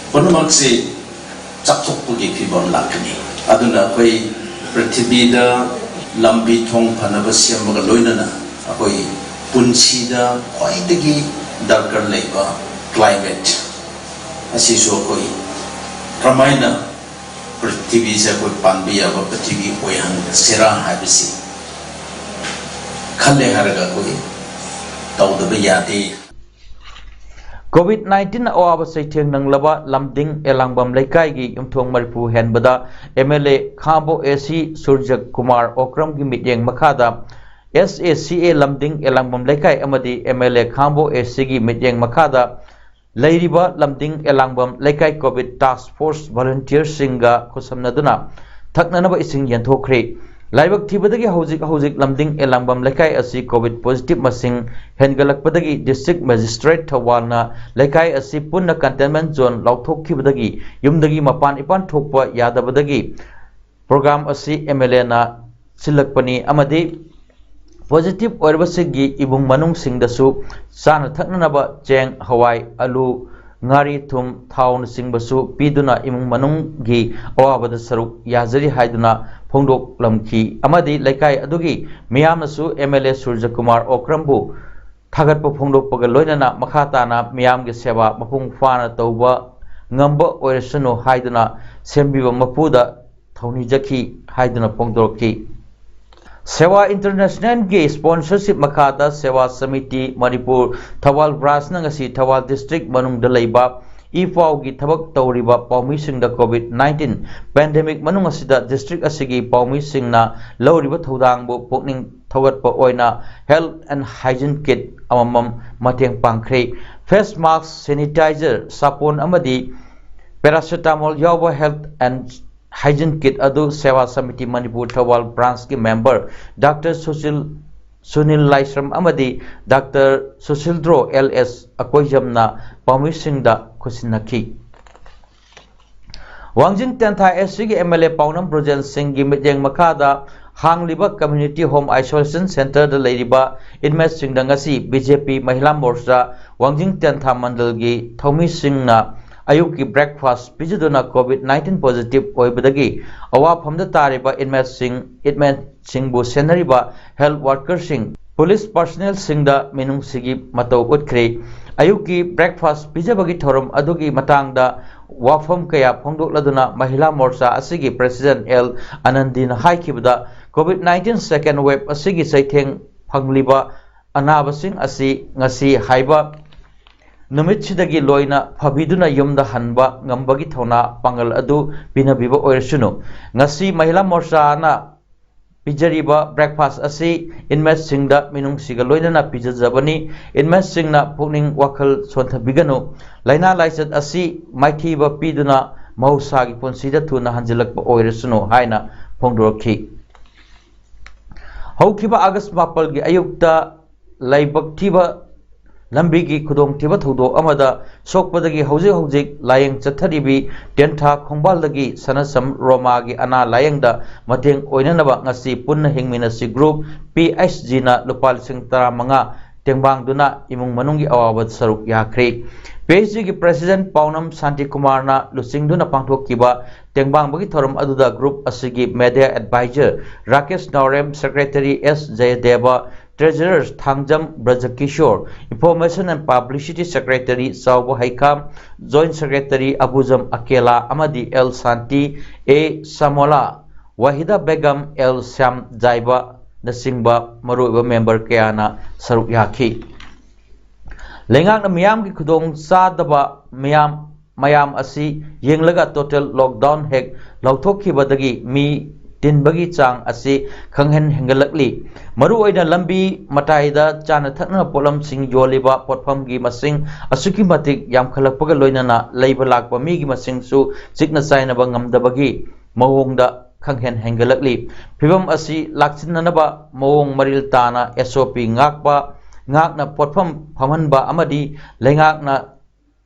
ꯄꯨꯝꯅꯃꯛꯁꯤ ꯆꯥꯛꯊꯣꯛꯄꯒꯤ ꯐꯤꯕꯝ ꯂꯥꯛꯀꯅꯤ꯫ ꯑꯗꯨꯅ ꯑꯩꯈꯣꯏ ꯄ꯭ꯔꯤꯊꯤꯕꯤꯗ ꯂꯝꯕꯤ ꯊꯣꯡ ꯐꯅꯕ ꯁꯦꯝꯕꯒ ꯂꯣꯏꯅꯅ ꯑꯩꯈꯣꯏ ꯄꯨꯟꯁꯤꯗ ꯈ꯭ꯋꯥꯏꯗꯒꯤ ꯗꯔꯀꯥꯔ ꯂꯩꯕ climate ꯑꯁꯤꯁꯨ ꯑꯩꯈꯣꯏ ꯀꯔꯝꯍꯥꯏꯅ ꯄ꯭ꯔꯤꯊꯤꯕꯤꯁꯦ ꯑꯩꯈꯣꯏ ꯄꯥꯟꯕ ꯌꯥꯕ ꯄ꯭ꯔꯤꯊꯤꯕꯤ ꯑꯣꯏꯍꯟꯁꯤꯔꯥ ꯍꯥꯏꯕꯁꯤ ꯈꯜꯂꯦ ꯍꯥꯏꯔꯒ ꯑꯩꯈꯣꯏ ꯇꯧꯗꯕ ꯌꯥꯗꯦ꯫ ꯀꯣꯚꯤꯗ ꯅꯥꯏꯟꯇꯤꯟ ꯑꯋꯥꯕ ꯆꯩꯊꯦꯡ ꯅꯪꯂꯕ ꯂꯝꯗꯤꯡ ꯑꯦꯂꯥꯡꯕꯝ ꯂꯩꯀꯥꯏꯒꯤ ꯌꯨꯝꯊꯣꯡ ꯃꯔꯤꯐꯨ ꯍꯦꯟꯕꯗ ꯑꯦꯝ ꯑꯦꯜ ꯑꯦ ꯈꯥꯕꯣ ꯑꯦ ꯁꯤ ꯁꯨꯔꯖ ꯀꯨꯃꯥꯔ ꯑꯣꯀ꯭ꯔꯝꯒꯤ ꯃꯤꯠꯌꯦꯡ ꯃꯈꯥꯗ ꯑꯦꯁ ꯑꯦ ꯁꯤ ꯑꯦ ꯂꯝꯗꯤꯡ ꯑꯦꯂꯥꯡꯕꯝ ꯂꯩꯀꯥꯏ ꯑꯃꯗꯤ ꯑꯦꯝ ꯑꯦꯜ ꯑꯦ ꯈꯥꯕꯣ ꯑꯦ ꯁꯤꯒꯤ ꯃꯤꯠꯌꯦꯡ ꯃꯈꯥꯗ ꯂꯩꯔꯤꯕ ꯂꯝꯗꯤꯡ ꯑꯦꯂꯥꯡꯕꯝ ꯂꯩꯀꯥꯏ ꯀꯣꯚꯤꯗ ꯇꯥꯁ꯭ꯛ ꯐꯣꯔꯁ ꯚꯣꯂꯨꯟꯇꯤꯌꯔꯁꯤꯡꯒ ꯈꯨꯠꯁꯝꯅꯗꯨꯅ ꯊꯛꯅꯅꯕ ꯏꯁꯤꯡ ꯌꯦꯟꯊꯣꯛꯈ꯭ꯔꯦ꯫ ꯂꯥꯏꯕꯛ ꯊꯤꯕꯗꯒꯤ ꯍꯧꯖꯤꯛ ꯍꯧꯖꯤꯛ ꯂꯝꯗꯤꯡ ꯑꯦꯂꯥꯡꯕꯝ ꯂꯩꯀꯥꯏ ꯑꯁꯤ ꯀꯣꯚꯤꯗ ꯄꯣꯖꯤꯇꯤꯚ ꯃꯁꯤꯡ ꯍꯦꯟꯒꯠꯂꯛꯄꯗꯒꯤ ꯗꯤꯁꯇ꯭ꯔꯤꯛ ꯃꯦꯖꯤꯁꯇ꯭ꯔꯦꯠ ꯊꯧꯕꯥꯜꯅ ꯂꯩꯀꯥꯏ ꯑꯁꯤ ꯄꯨꯟꯅ ꯀꯟꯇꯦꯟꯃꯦꯟ ꯖꯣꯟ ꯂꯥꯎꯊꯣꯛꯈꯤꯕꯗꯒꯤ ꯌꯨꯝꯗꯒꯤ ꯃꯄꯥꯟ ꯏꯄꯥꯟ ꯊꯣꯛꯄ ꯌꯥꯗꯕꯗꯒꯤ ꯄ꯭ꯔꯣꯒ꯭ꯔꯥꯝ ꯑꯁꯤ ꯑꯦꯝ ꯑꯦꯜ ꯑꯦꯅ ꯁꯤꯜꯂꯛꯄꯅꯤ ꯑꯃꯗꯤ ꯄꯣꯖꯤꯇꯤꯚ ꯑꯣꯏꯔꯕꯁꯤꯡꯒꯤ ꯏꯃꯨꯡ ꯃꯅꯨꯡꯁꯤꯡꯗꯁꯨ ꯆꯥꯅ ꯊꯛꯅꯅꯕ ꯆꯦꯡ, ꯍꯋꯥꯏ, ꯑꯂꯨ, ꯉꯥꯔꯤ, ꯊꯨꯝ, ꯊꯥꯎꯅꯆꯤꯡꯕꯁꯨ ꯄꯤꯗꯨꯅ ꯏꯃꯨꯡ ꯃꯅꯨꯡꯒꯤ ꯑꯋꯥꯕꯗ ꯁꯔꯨꯛ ꯌꯥꯖꯔꯤ ꯍꯥꯏꯗꯨꯅ ꯐꯣꯡꯗꯣꯛꯂꯝꯈꯤ ꯑꯃꯗꯤ ꯂꯩꯀꯥꯏ ꯑꯗꯨꯒꯤ ꯃꯤꯌꯥꯝꯅꯁꯨ ꯑꯦꯝ ꯑꯦꯜ ꯑꯦ ꯁꯨꯔꯖꯀꯨꯃꯥꯔ ꯑꯣꯀ꯭ꯔꯝꯕꯨ ꯊꯥꯒꯠꯄ ꯐꯣꯡꯗꯣꯛꯄꯒ ꯂꯣꯏꯅꯅ ꯃꯈꯥ ꯇꯥꯅ ꯃꯤꯌꯥꯝꯒꯤ ꯁꯦꯕꯥ ꯃꯄꯨꯡ ꯐꯥꯅ ꯇꯧꯕ ꯉꯝꯕ ꯑꯣꯏꯔꯁꯅꯨ ꯍꯥꯏꯗꯨꯅ ꯁꯦꯝꯕꯤꯕ ꯃꯄꯨꯗ ꯊꯧꯅꯤꯖꯈꯤ ꯍꯥꯏꯗꯨꯅ ꯐꯣꯡꯗꯣꯔꯛꯈꯤ꯫ ꯁꯦꯋꯥ ꯏꯟꯇꯔꯅꯦꯁꯅꯦꯜꯒꯤ ꯁ꯭ꯄꯣꯟꯁꯔꯁꯤꯞ ꯃꯈꯥꯗ ꯁꯦꯋꯥ ꯁꯃꯤꯇꯤ ꯃꯅꯤꯄꯨꯔ ꯊꯧꯕꯥꯜ ꯕ꯭ꯔꯥꯟꯁꯅ ꯉꯁꯤ ꯊꯧꯕꯥꯜ ꯗꯤꯁꯇ꯭ꯔꯤꯛ ꯃꯅꯨꯡꯗ ꯂꯩꯕ ꯏ ꯄꯥꯎꯒꯤ ꯊꯕꯛ ꯇꯧꯔꯤꯕ ꯄꯥꯎꯃꯤꯁꯤꯡꯗ ꯀꯣꯚꯤꯗ ꯅꯥꯏꯟꯇꯤꯟ ꯄꯦꯟꯗꯦꯃꯤꯛ ꯃꯅꯨꯡ ꯑꯁꯤꯗ ꯗꯤꯁꯇ꯭ꯔꯤꯛ ꯑꯁꯤꯒꯤ ꯄꯥꯎꯃꯤꯁꯤꯡꯅ ꯂꯧꯔꯤꯕ ꯊꯧꯗꯥꯡꯕꯨ ꯄꯨꯛꯅꯤꯡ ꯊꯧꯒꯠꯄ ꯑꯣꯏꯅ health and hygiene kit ꯑꯃꯃꯝ ꯃꯇꯦꯡ ꯄꯥꯡꯈ꯭ꯔꯦ꯫ ꯐꯦꯁ ꯃꯥꯁꯛ, ꯁꯦꯅꯤꯇꯥꯏꯖꯔ, ꯁꯥꯄꯣꯟ ꯑꯃꯗꯤ ꯄꯦꯔꯥꯁꯤꯇꯥꯃꯣꯜ ꯌꯥꯎꯕ health and hygiene kit ꯑꯗꯨ ꯁꯦꯋꯥ ꯁꯃꯤꯇꯤ ꯃꯅꯤꯄꯨꯔ ꯊꯧꯕꯥꯜ ꯕ꯭ꯔꯥꯟꯁꯀꯤ ꯃꯦꯝꯕꯔ ꯗꯥꯛꯇꯔ ꯁꯨꯁꯤꯜ, ꯁꯨꯅꯤꯜ ꯂꯥꯏꯁ꯭ꯔꯝ ꯑꯃꯗꯤ ꯗꯥꯛꯇꯔ ꯁꯨꯁꯤꯜꯗ꯭ꯔꯣ ꯑꯦꯜ ꯑꯦꯁ ꯑꯀꯣꯏꯖꯝꯅ ꯄꯥꯎꯃꯤꯁꯤꯡꯗ ꯈꯨꯠꯁꯤꯟꯅꯈꯤ꯫ ꯋꯥꯡꯖꯤꯡ ꯇꯦꯟꯊꯥ ꯑꯦꯁ ꯁꯤꯒꯤ ꯑꯦꯝ ꯑꯦꯜ ꯑꯦ ꯄꯥꯎꯅꯝ ꯕ꯭ꯔꯣꯖꯦꯟ ꯁꯤꯡꯒꯤ ꯃꯤꯠꯌꯦꯡ ꯃꯈꯥꯗ ꯍꯥꯡꯂꯤꯕ ꯀꯝꯃ꯭ꯌꯨꯅꯤꯇꯤ ꯍꯣꯝ ꯑꯥꯏꯁꯣꯂꯦꯁꯟ ꯁꯦꯟꯇꯔꯗ ꯂꯩꯔꯤꯕ ꯏꯟꯃꯦꯠꯁꯤꯡꯗ ꯉꯁꯤ ꯕꯤ ꯖꯦ ꯄꯤ ꯃꯍꯤꯂꯥ ꯃꯣꯔꯆꯥ ꯋꯥꯡꯖꯤꯡ ꯇꯦꯟꯊꯥ ꯃꯟꯗꯜꯒꯤ ꯊꯧꯃꯤꯁꯤꯡꯅ ꯑꯌꯨꯛꯀꯤ ꯕ꯭ꯔꯦꯛꯐꯥꯁ ꯄꯤꯖꯗꯨꯅ ꯀꯣꯚꯤꯗ ꯅꯥꯏꯟꯇꯤꯟ ꯄꯣꯖꯤꯇꯤꯚ ꯑꯣꯏꯕꯗꯒꯤ ꯑꯋꯥꯐꯝꯗ ꯇꯥꯔꯤꯕ ꯏꯟꯃꯦꯠꯁꯤꯡ, ꯏꯟꯃꯦꯠꯁꯤꯡꯕꯨ ꯁꯦꯟꯅꯔꯤꯕ ꯍꯦꯜꯊ ꯋꯥꯔꯀꯔꯁꯤꯡ, ꯄꯨꯂꯤꯁ ꯄꯥꯔꯁꯅꯦꯜꯁꯤꯡꯗ ꯃꯤꯅꯨꯡꯁꯤꯒꯤ ꯃꯇꯧ ꯎꯠꯈ꯭ꯔꯦ꯫ ꯑꯌꯨꯛꯀꯤ ꯕ꯭ꯔꯦꯛꯐꯥꯁ ꯄꯤꯖꯕꯒꯤ ꯊꯧꯔꯝ ꯑꯗꯨꯒꯤ ꯃꯇꯥꯡꯗ ꯋꯥꯐꯝ ꯀꯌꯥ ꯐꯣꯡꯗꯣꯛꯂꯗꯨꯅ ꯃꯍꯤꯂꯥ ꯃꯣꯔꯆꯥ ꯑꯁꯤꯒꯤ ꯄ꯭ꯔꯦꯁꯤꯗꯦꯟꯠ ꯑꯦꯜ ꯑꯅꯟꯗꯤꯅ ꯍꯥꯏꯈꯤꯕꯗ, ꯀꯣꯚꯤꯗ ꯅꯥꯏꯟꯇꯤꯟ ꯁꯦꯀꯦꯟ ꯋꯦꯕ ꯑꯁꯤꯒꯤ ꯆꯩꯊꯦꯡ ꯐꯪꯂꯤꯕ ꯑꯅꯥꯕꯁꯤꯡ ꯑꯁꯤ ꯉꯁꯤ ꯍꯥꯏꯕ ꯅꯨꯃꯤꯠꯁꯤꯗꯒꯤ ꯂꯣꯏꯅ ꯐꯕꯤꯗꯨꯅ ꯌꯨꯝꯗ ꯍꯟꯕ ꯉꯝꯕꯒꯤ ꯊꯧꯅꯥ ꯄꯥꯡꯒꯜ ꯑꯗꯨ ꯄꯤꯅꯕꯤꯕ ꯑꯣꯏꯔꯁꯅꯨ꯫ ꯉꯁꯤ ꯃꯍꯤꯂꯥ ꯃꯣꯔꯆꯥꯅ ꯄꯤꯖꯔꯤꯕ breakfast ꯑꯁꯤ inmateꯁꯤꯡꯗ ꯃꯤꯅꯨꯡꯁꯤꯒ ꯂꯣꯏꯅꯅ ꯄꯤꯖꯖꯕꯅꯤ꯫ Inmateꯁꯤꯡꯅ ꯄꯨꯛꯅꯤꯡ ꯋꯥꯈꯜ ꯁꯣꯟꯊꯕꯤꯒꯅꯨ꯫ ꯂꯥꯏꯅꯥ ꯂꯥꯏꯆꯠ ꯑꯁꯤ ꯃꯥꯏꯊꯤꯕ ꯄꯤꯗꯨꯅ ꯃꯍꯧꯁꯥꯒꯤ ꯄꯨꯟꯁꯤꯗ ꯊꯨꯅ ꯍꯟꯖꯤꯜꯂꯛꯄ ꯑꯣꯏꯔꯁꯅꯨ ꯍꯥꯏꯅ ꯐꯣꯡꯗꯣꯔꯛꯈꯤ꯫ ꯍꯧꯈꯤꯕ ꯑꯥꯒꯁ ꯃꯥꯄꯜꯒꯤ ꯑꯌꯨꯛꯇ ꯂꯥꯏꯕꯛ ꯊꯤꯕ ꯂꯝꯕꯤꯒꯤ ꯈꯨꯗꯣꯡꯊꯤꯕ ꯊꯧꯗꯣꯛ ꯑꯃꯗ ꯁꯣꯛꯄꯗꯒꯤ ꯍꯧꯖꯤꯛ ꯍꯧꯖꯤꯛ ꯂꯥꯌꯦꯡ ꯆꯠꯊꯔꯤꯕꯤ ꯇꯦꯟꯊꯥ ꯈꯣꯡꯕꯥꯜꯗꯒꯤ ꯁꯅꯁꯝ ꯔꯣꯃꯥꯒꯤ ꯑꯅꯥ ꯂꯥꯌꯦꯡꯗ ꯃꯇꯦꯡ ꯑꯣꯏꯅꯅꯕ ꯉꯁꯤ ꯄꯨꯟꯅ ꯍꯤꯡꯃꯤꯟꯅꯁꯤ group P H Gꯅ ꯂꯨꯄꯥ ꯂꯤꯁꯤꯡ ꯇꯔꯥꯃꯉꯥ ꯇꯦꯡꯕꯥꯡꯗꯨꯅ ꯏꯃꯨꯡ ꯃꯅꯨꯡꯒꯤ ꯑꯋꯥꯕꯗ ꯁꯔꯨꯛ ꯌꯥꯈ꯭ꯔꯦ꯫ P H Gꯒꯤ president ꯄꯥꯎꯅꯝ ꯁꯥꯟꯇꯤꯀꯨꯃꯥꯔꯅ ꯂꯨꯆꯤꯡꯗꯨꯅ ꯄꯥꯡꯊꯣꯛꯈꯤꯕ ꯇꯦꯡꯕꯥꯡꯕꯒꯤ ꯊꯧꯔꯝ ꯑꯗꯨꯗ group ꯑꯁꯤꯒꯤ media advisor Rakesh Naorem, secretary S Jayadeva, treasurer Thangjam ꯕ꯭ꯔꯖꯀꯤꯁꯣꯔ, information and publicity secretary ꯆꯥꯎꯕ ꯍꯩꯈꯥꯝ, joint secretary ꯑꯕꯨꯖꯝ ꯑꯀꯦꯂꯥ ꯑꯃꯗꯤ L Shanti, A ꯁꯃꯣꯂꯥ, ꯋꯥꯍꯤꯗꯥ Begum, L Shyam ꯖꯥꯏꯕꯅꯆꯤꯡꯕ ꯃꯔꯨꯑꯣꯏꯕ member ꯀꯌꯥꯅ ꯁꯔꯨꯛ ꯌꯥꯈꯤ꯫ ꯂꯩꯉꯥꯛꯅ ꯃꯤꯌꯥꯝꯒꯤ ꯈꯨꯗꯣꯡ ꯆꯥꯗꯕ ꯃꯤꯌꯥꯝ, ꯃꯌꯥꯝ ꯑꯁꯤ ꯌꯦꯡꯂꯒ total lockdown ꯍꯦꯛ ꯂꯧꯊꯣꯛꯈꯤꯕꯗꯒꯤ ꯃꯤ ꯇꯤꯟꯕꯒꯤ ꯆꯥꯡ ꯑꯁꯤ ꯈꯪꯍꯦꯟ ꯍꯦꯟꯒꯠꯂꯛꯂꯤ꯫ ꯃꯔꯨꯑꯣꯏꯅ ꯂꯝꯕꯤ ꯃꯇꯥꯏꯗ ꯆꯥꯅ ꯊꯛꯅꯕ ꯄꯣꯠꯂꯝꯁꯤꯡ ꯌꯣꯜꯂꯤꯕ ꯄꯣꯠꯐꯝꯒꯤ ꯃꯁꯤꯡ ꯑꯁꯨꯛꯀꯤ ꯃꯇꯤꯛ ꯌꯥꯝꯈꯠꯂꯛꯄꯒ ꯂꯣꯏꯅꯅ ꯂꯩꯕ ꯂꯥꯛꯄ ꯃꯤꯒꯤ ꯃꯁꯤꯡꯁꯨ ꯆꯤꯛꯅ ꯆꯥꯏꯅꯕ ꯉꯝꯗꯕꯒꯤ ꯃꯑꯣꯡꯗ ꯈꯪꯍꯦꯟ ꯍꯦꯟꯒꯠꯂꯛꯂꯤ꯫ ꯐꯤꯚꯝ ꯑꯁꯤ ꯂꯥꯛꯁꯤꯟꯅꯅꯕ ꯃꯑꯣꯡ ꯃꯔꯤꯜ ꯇꯥꯅ S O P ꯉꯥꯛꯄ, ꯉꯥꯛꯅ ꯄꯣꯠꯐꯝ ꯐꯝꯍꯟꯕ ꯑꯃꯗꯤ ꯂꯩꯉꯥꯛꯅ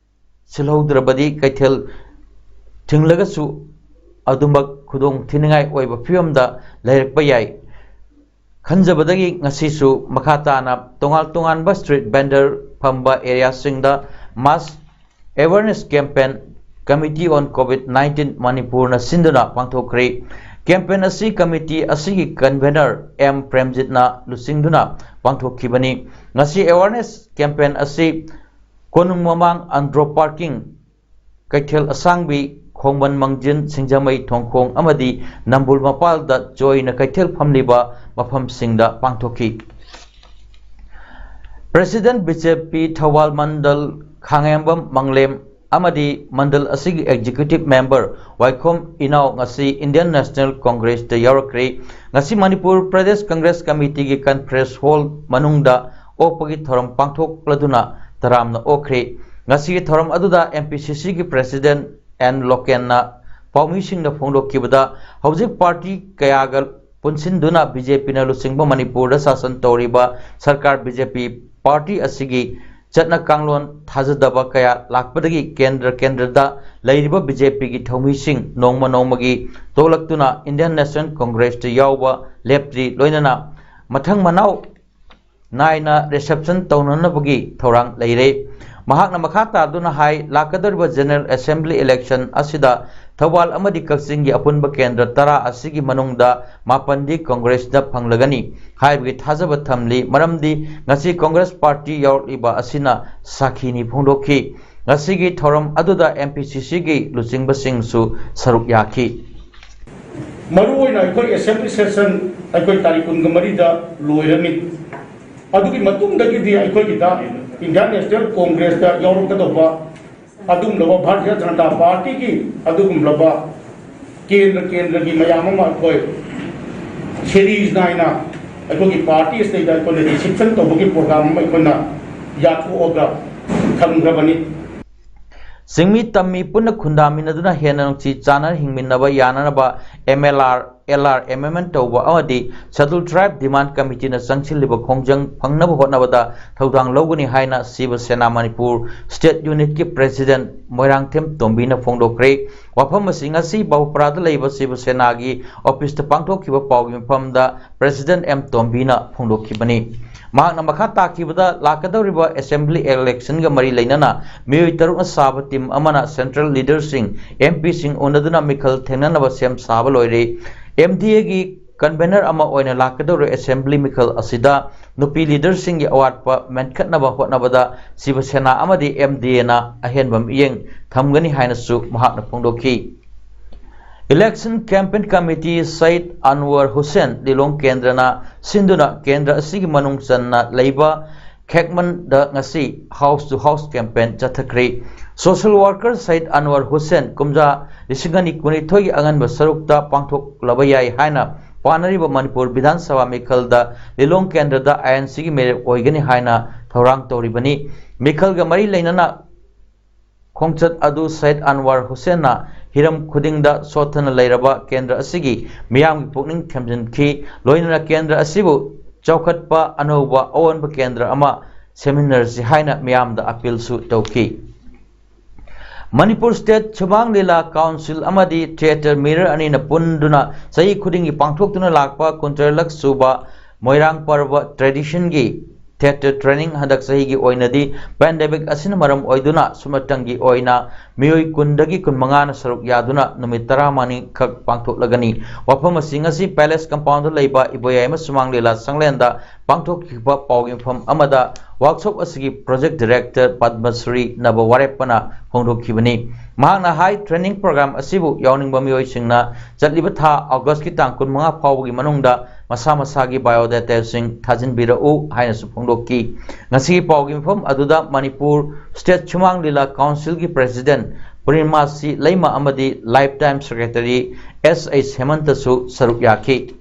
ꯁꯤꯜꯍꯧꯗ꯭ꯔꯕꯗꯤ ꯀꯩꯊꯦꯜ ꯊꯤꯡꯂꯒꯁꯨ ꯑꯗꯨꯃꯛ ꯈꯨꯗꯣꯡ ꯊꯤꯅꯤꯡꯉꯥꯏ ꯑꯣꯏꯕ ꯐꯤꯕꯝꯗ ꯂꯩꯔꯛꯄ ꯌꯥꯏ ꯈꯟꯖꯕꯗꯒꯤ ꯉꯁꯤꯁꯨ ꯃꯈꯥ ꯇꯥꯅ ꯇꯣꯉꯥꯟ ꯇꯣꯉꯥꯟꯕ street vendor ꯐꯝꯕ areaꯁꯤꯡꯗ mass awareness campaign Committee on COVID nineteen ꯃꯅꯤꯄꯨꯔꯅ ꯁꯤꯟꯗꯨꯅ ꯄꯥꯡꯊꯣꯛꯈ꯭ꯔꯦ꯫ Campaign ꯑꯁꯤ committee ꯑꯁꯤꯒꯤ convener M ꯄ꯭ꯔꯦꯝꯖꯤꯠꯅ ꯂꯨꯆꯤꯡꯗꯨꯅ ꯄꯥꯡꯊꯣꯛꯈꯤꯕꯅꯤ꯫ ꯉꯁꯤ awareness campaign ꯑꯁꯤ ꯀꯣꯅꯨꯡ ꯃꯃꯥꯡ ꯑꯟꯗ꯭ꯔꯣ parking, ꯀꯩꯊꯦꯜ ꯑꯁꯥꯡꯕꯤ, ꯈꯣꯡꯕꯟ ꯃꯥꯡꯖꯤꯟ, ꯁꯤꯡꯖꯃꯩ ꯊꯣꯡꯈꯣꯡ ꯑꯃꯗꯤ ꯅꯝꯕꯨꯜ ꯃꯄꯥꯜꯗ ꯆꯣꯏꯅ ꯀꯩꯊꯦꯜ ꯐꯝꯂꯤꯕ ꯃꯐꯝꯁꯤꯡꯗ ꯄꯥꯡꯊꯣꯛꯈꯤ꯫ President B J P Thoubal ꯃꯟꯗꯜ ꯈꯥꯉꯦꯝꯕꯝ ꯃꯪꯂꯦꯝ ꯑꯃꯗꯤ ꯃꯟꯗꯜ ꯑꯁꯤꯒꯤ executive member ꯋꯥꯏꯈꯣꯝ ꯏꯅꯥꯎ ꯉꯁꯤ Indian National Congress ꯇ ꯌꯥꯎꯔꯛꯈ꯭ꯔꯦ꯫ ꯉꯁꯤ ꯃꯅꯤꯄꯨꯔ ꯄ꯭ꯔꯗꯦꯁ ꯀꯪꯒ꯭ꯔꯦꯁ ꯀꯃꯤꯇꯤꯒꯤ conference hall ꯃꯅꯨꯡꯗ ꯑꯣꯛꯄꯒꯤ ꯊꯧꯔꯝ ꯄꯥꯡꯊꯣꯛꯂꯗꯨꯅ ꯇꯔꯥꯝꯅ ꯑꯣꯛꯈ꯭ꯔꯦ꯫ ꯉꯁꯤꯒꯤ ꯊꯧꯔꯝ ꯑꯗꯨꯗ M P C C ꯒꯤ president N ꯂꯣꯀꯦꯟꯅ ꯄꯥꯎꯃꯤꯁꯤꯡꯗ ꯐꯣꯡꯗꯣꯛꯈꯤꯕꯗ, ꯍꯧꯖꯤꯛ party ꯀꯌꯥꯒ ꯄꯨꯟꯁꯤꯟꯗꯨꯅ B J P ꯅ ꯂꯨꯆꯤꯡꯕ ꯃꯅꯤꯄꯨꯔꯗ ꯁꯥꯁꯟ ꯇꯧꯔꯤꯕ ꯁꯔꯀꯥꯔ B J P party ꯑꯁꯤꯒꯤ ꯆꯠꯅ ꯀꯥꯡꯂꯣꯟ ꯊꯥꯖꯗꯕ ꯀꯌꯥ ꯂꯥꯛꯄꯗꯒꯤ ꯀꯦꯟꯗ꯭ꯔ ꯀꯦꯟꯗ꯭ꯔꯗ ꯂꯩꯔꯤꯕ B J P ꯒꯤ ꯊꯧꯃꯤꯁꯤꯡ ꯅꯣꯡꯃ ꯅꯣꯡꯃꯒꯤ ꯇꯣꯛꯂꯛꯇꯨꯅ Indian National Congress ꯇ ꯌꯥꯎꯕ ꯂꯦꯞꯇ꯭ꯔꯤ꯫ ꯂꯣꯏꯅꯅ ꯃꯊꯪ ꯃꯅꯥꯎ ꯅꯥꯏꯅ reception ꯇꯧꯅꯅꯕꯒꯤ ꯊꯧꯔꯥꯡ ꯂꯩꯔꯦ꯫ ꯃꯍꯥꯛꯅ ꯃꯈꯥ ꯇꯥꯗꯨꯅ ꯍꯥꯏ, ꯂꯥꯛꯀꯗꯧꯔꯤꯕ General Assembly election ꯑꯁꯤꯗ ꯊꯧꯕꯥꯜ ꯑꯃꯗꯤ ꯀꯛꯆꯤꯡꯒꯤ ꯑꯄꯨꯟꯕ ꯀꯦꯟꯗ꯭ꯔ ꯇꯔꯥ ꯑꯁꯤꯒꯤ ꯃꯅꯨꯡꯗ ꯃꯥꯄꯟꯗꯤ ꯀꯪꯒ꯭ꯔꯦꯁꯅ ꯐꯪꯂꯒꯅꯤ ꯍꯥꯏꯕꯒꯤ ꯊꯥꯖꯕ ꯊꯝꯂꯤ꯫ ꯃꯔꯝꯗꯤ ꯉꯁꯤ ꯀꯪꯒ꯭ꯔꯦꯁ party ꯌꯥꯎꯔꯛꯂꯤꯕ ꯑꯁꯤꯅ ꯁꯥꯈꯤꯅꯤ ꯐꯣꯡꯗꯣꯛꯈꯤ꯫ ꯉꯁꯤꯒꯤ ꯊꯧꯔꯝ ꯑꯗꯨꯗ M P C C ꯒꯤ ꯂꯨꯆꯤꯡꯕꯁꯤꯡꯁꯨ ꯁꯔꯨꯛ ꯌꯥꯈꯤ꯫ ꯃꯔꯨꯑꯣꯏꯅ ꯑꯩꯈꯣꯏ assembly session ꯑꯩꯈꯣꯏ ꯇꯥꯔꯤꯛ ꯀꯨꯟꯒ ꯃꯔꯤꯗ ꯂꯣꯏꯔꯅꯤ꯫ ꯑꯗꯨꯒꯤ ꯃꯇꯨꯡꯗꯒꯤꯗꯤ ꯑꯩꯈꯣꯏꯒꯤꯗ Indian National Congress ꯇ ꯌꯥꯎꯔꯛꯀꯗꯧꯕ ꯑꯗꯨꯒꯨꯝꯂꯕ ꯚꯥꯔꯇꯤꯌ ꯖꯅꯇꯥ party ꯒꯤ ꯑꯗꯨꯒꯨꯝꯂꯕ ꯀꯦꯟꯗ꯭ꯔ ꯀꯦꯟꯗ꯭ꯔꯒꯤ ꯃꯌꯥꯝ ꯑꯃ ꯑꯩꯈꯣꯏ series ꯅꯥꯏꯅ ꯑꯩꯈꯣꯏꯒꯤ party ꯑꯁꯤꯗꯩꯗ ꯑꯩꯈꯣꯏꯅ reception ꯇꯧꯕꯒꯤ program ꯑꯃ ꯑꯩꯈꯣꯏꯅ ꯌꯥꯊꯣꯛꯑꯒ ꯊꯝꯈ꯭ꯔꯕꯅꯤ꯫ ꯆꯤꯡꯃꯤ ꯇꯝꯃꯤ ꯄꯨꯟꯅ ꯈꯨꯟꯗꯥꯃꯤꯟꯅꯗꯨꯅ ꯍꯦꯟꯅ ꯅꯨꯡꯁꯤ ꯆꯥꯟꯅꯅ ꯍꯤꯡꯃꯤꯟꯅꯕ ꯌꯥꯅꯅꯕ M L R, L R amendment ꯇꯧꯕ ꯑꯃꯗꯤ Scheduled Tribe Demand Committee ꯅ ꯆꯪꯁꯤꯜꯂꯤꯕ ꯈꯣꯡꯖꯪ ꯐꯪꯅꯕ ꯍꯣꯠꯅꯕꯗ ꯊꯧꯗꯥꯡ ꯂꯧꯒꯅꯤ ꯍꯥꯏꯅ ꯁꯤꯕ ꯁꯦꯅꯥ ꯃꯅꯤꯄꯨꯔ state unit ꯀꯤ president ꯃꯣꯏꯔꯥꯡꯊꯦꯝ ꯇꯣꯝꯕꯤꯅ ꯐꯣꯡꯗꯣꯛꯈ꯭ꯔꯦ꯫ ꯋꯥꯐꯝ ꯑꯁꯤ ꯉꯁꯤ ꯕꯥꯕꯨꯄꯔꯥꯗ ꯂꯩꯕ ꯁꯤꯕ ꯁꯦꯅꯥꯒꯤ office ꯇ ꯄꯥꯡꯊꯣꯛꯈꯤꯕ ꯄꯥꯎꯒꯤ ꯃꯐꯝꯗ president M ꯇꯣꯝꯕꯤꯅ ꯐꯣꯡꯗꯣꯛꯈꯤꯕꯅꯤ꯫ ꯃꯍꯥꯛꯅ ꯃꯈꯥ ꯇꯥꯈꯤꯕꯗ, ꯂꯥꯛꯀꯗꯧꯔꯤꯕ assembly election ꯒ ꯃꯔꯤ ꯂꯩꯅꯅ ꯃꯤꯑꯣꯏ ꯇꯔꯨꯛꯅ ꯁꯥꯕ team ꯑꯃꯅ central leader ꯁꯤꯡ, M P ꯁꯤꯡ ꯎꯅꯗꯨꯅ ꯃꯤꯈꯜ ꯊꯦꯡꯅꯅꯕ ꯁꯦꯝ ꯁꯥꯕ ꯂꯣꯏꯔꯦ꯫ M D A ꯒꯤ convener ꯑꯃ ꯑꯣꯏꯅ ꯂꯥꯛꯀꯗꯧꯔꯤꯕ assembly ꯃꯤꯈꯜ ꯑꯁꯤꯗ ꯅꯨꯄꯤ leader ꯁꯤꯡꯒꯤ ꯑꯋꯥꯠꯄ ꯃꯦꯟꯈꯠꯅꯕ ꯍꯣꯠꯅꯕꯗ ꯁꯤꯕ ꯁꯦꯅꯥ ꯑꯃꯗꯤ M D A ꯅ ꯑꯍꯦꯟꯕ ꯃꯤꯠꯌꯦꯡ ꯊꯝꯒꯅꯤ ꯍꯥꯏꯅꯁꯨ ꯃꯍꯥꯛꯅ ꯐꯣꯡꯗꯣꯛꯈꯤ꯫ Election Campaign Committee Sayed ꯑꯟꯋꯔ Hussain ꯂꯤꯂꯣꯡ ꯀꯦꯟꯗ꯭ꯔꯅ ꯁꯤꯟꯗꯨꯅ ꯀꯦꯟꯗ꯭ꯔ ꯑꯁꯤꯒꯤ ꯃꯅꯨꯡ ꯆꯟꯅ ꯂꯩꯕ ꯈꯦꯛꯃꯟꯗ ꯉꯁꯤ house to house campaign ꯆꯠꯊꯈ꯭ꯔꯤ꯫ Social worker Sayed ꯑꯟꯋꯔ Hussain ꯀꯨꯝꯖꯥ ꯂꯤꯁꯤꯡ ꯑꯅꯤ ꯀꯨꯟꯅꯤꯊꯣꯏꯒꯤ ꯑꯉꯟꯕ ꯁꯔꯨꯛꯇ ꯄꯥꯡꯊꯣꯛꯂꯕ ꯌꯥꯏ ꯍꯥꯏꯅ ꯄꯥꯅꯔꯤꯕ ꯃꯅꯤꯄꯨꯔ ꯕꯤꯙꯥꯟ ꯁꯚꯥ ꯃꯤꯈꯜꯗ ꯂꯤꯂꯣꯡ ꯀꯦꯟꯗ꯭ꯔꯗ ꯑꯥꯏ ꯑꯦꯟ ꯁꯤꯒꯤ ꯃꯤꯔꯦꯞ ꯑꯣꯏꯒꯅꯤ ꯍꯥꯏꯅ ꯊꯧꯔꯥꯡ ꯇꯧꯔꯤꯕꯅꯤ꯫ ꯃꯤꯈꯜꯒ ꯃꯔꯤ ꯂꯩꯅꯅ ꯈꯣꯡꯆꯠ ꯑꯗꯨ ꯁꯌꯤꯗ ꯑꯟꯋꯔ ꯍꯨꯁꯦꯟꯅ ꯍꯤꯔꯝ ꯈꯨꯗꯤꯡꯗ ꯁꯣꯠꯊꯅ ꯂꯩꯔꯕ ꯀꯦꯟꯗ꯭ꯔ ꯑꯁꯤꯒꯤ ꯃꯤꯌꯥꯝꯒꯤ ꯄꯨꯛꯅꯤꯡ ꯊꯦꯝꯖꯤꯟꯈꯤ, ꯂꯣꯏꯅꯅ ꯀꯦꯟꯗ꯭ꯔ ꯑꯁꯤꯕꯨ ꯆꯥꯎꯈꯠꯄ ꯑꯅꯧꯕ ꯑꯑꯣꯟꯕ ꯀꯦꯟꯗ꯭ꯔ ꯑꯃ ꯁꯦꯝꯃꯤꯟꯅꯔꯁꯤ ꯍꯥꯏꯅ ꯃꯤꯌꯥꯝꯗ ꯑꯄꯤꯜꯁꯨ ꯇꯧꯈꯤ꯫ ꯃꯅꯤꯄꯨꯔ ꯁ꯭ꯇꯦꯠ ꯁꯨꯃꯥꯡ ꯂꯤꯂꯥ ꯀꯥꯎꯟꯁꯤꯜ ꯑꯃꯗꯤ ꯊꯤꯌꯦꯇꯔ ꯃꯤꯔꯔ ꯑꯅꯤꯅ ꯄꯨꯟꯗꯨꯅ ꯆꯍꯤ ꯈꯨꯗꯤꯡꯒꯤ ꯄꯥꯡꯊꯣꯛꯇꯨꯅ ꯂꯥꯛꯄ ꯀꯨꯟꯇꯔꯦꯠꯂꯛ ꯁꯨꯕ ꯃꯣꯏꯔꯥꯡ ꯄꯔꯕ ꯇ꯭ꯔꯦꯗꯤꯁꯟꯒꯤ ꯊꯤꯌꯦꯇꯔ ꯇ꯭ꯔꯦꯅꯤꯡ ꯍꯟꯗꯛ ꯆꯍꯤꯒꯤ ꯑꯣꯏꯅꯗꯤ ꯄꯦꯟꯗꯦꯃꯤꯛ ꯑꯁꯤꯅ ꯃꯔꯝ ꯑꯣꯏꯗꯨꯅ ꯁꯨꯞꯅꯇꯪꯒꯤ ꯑꯣꯏꯅ ꯃꯤꯑꯣꯏ ꯀꯨꯟꯗꯒꯤ ꯀꯨꯟꯃꯉꯥꯅ ꯁꯔꯨꯛ ꯌꯥꯗꯨꯅ ꯅꯨꯃꯤꯠ ꯇꯔꯥꯃꯉꯥꯅꯤ ꯈꯛ ꯄꯥꯡꯊꯣꯛꯂꯒꯅꯤ꯫ ꯋꯥꯐꯝ ꯑꯁꯤ ꯉꯁꯤ ꯄꯦꯂꯦꯁ ꯀꯝꯄꯥꯎꯟꯗ ꯂꯩꯕ ꯏꯕꯣꯌꯥꯏꯃ ꯁꯨꯃꯥꯡ ꯂꯤꯂꯥ ꯁꯪꯂꯦꯟꯗ ꯄꯥꯡꯊꯣꯛꯈꯤꯕ ꯄꯥꯎꯒꯤ ꯃꯤꯐꯝ ꯑꯃꯗ ꯋꯥꯔꯛꯁꯣꯞ ꯑꯁꯤꯒꯤ ꯄ꯭ꯔꯣꯖꯦꯛ ꯗꯤꯔꯦꯛꯇꯔ ꯄꯗꯃꯁ꯭ꯔꯤ ꯅꯕ ꯋꯥꯔꯦꯞꯄꯅ ꯐꯣꯡꯗꯣꯛꯈꯤꯕꯅꯤ꯫ ꯃꯍꯥꯛꯅ ꯍꯥꯏ, ꯇ꯭ꯔꯦꯅꯤꯡ ꯄ꯭ꯔꯣꯒ꯭ꯔꯥꯝ ꯑꯁꯤꯕꯨ ꯌꯥꯎꯅꯤꯡꯕ ꯃꯤꯑꯣꯏꯁꯤꯡꯅ ꯆꯠꯂꯤꯕ ꯊꯥ ꯑꯣꯒꯁꯀꯤ ꯇꯥꯡ ꯀꯨꯟꯃꯉꯥ ꯐꯥꯎꯕꯒꯤ ꯃꯅꯨꯡꯗ ꯃꯁꯥ ꯃꯁꯥꯒꯤ ꯕꯥꯏꯑꯣꯗꯥꯇꯥꯁꯤꯡ ꯊꯥꯖꯤꯟꯕꯤꯔꯛꯎ ꯍꯥꯏꯅꯁꯨ ꯐꯣꯡꯗꯣꯛꯈꯤ꯫ ꯉꯁꯤꯒꯤ ꯄꯥꯎꯒꯤ ꯃꯤꯐꯝ ꯑꯗꯨꯗ ꯃꯅꯤꯄꯨꯔ ꯁ꯭ꯇꯦꯠ ꯁꯨꯃꯥꯡ ꯂꯤꯂꯥ ꯀꯥꯎꯟꯁꯤꯜꯒꯤ ꯄ꯭ꯔꯦꯁꯤꯗꯦꯟꯠ ꯄꯨꯔꯅꯤꯃꯥꯁꯤ ꯂꯩꯃ ꯑꯃꯗꯤ ꯂꯥꯏꯐ ꯇꯥꯏꯝ ꯁꯦꯀ꯭ꯔꯦꯇꯔꯤ ꯑꯦꯁ ꯑꯩꯆ ꯍꯦꯃꯟꯇꯁꯨ ꯁꯔꯨꯛ ꯌꯥꯈꯤ꯫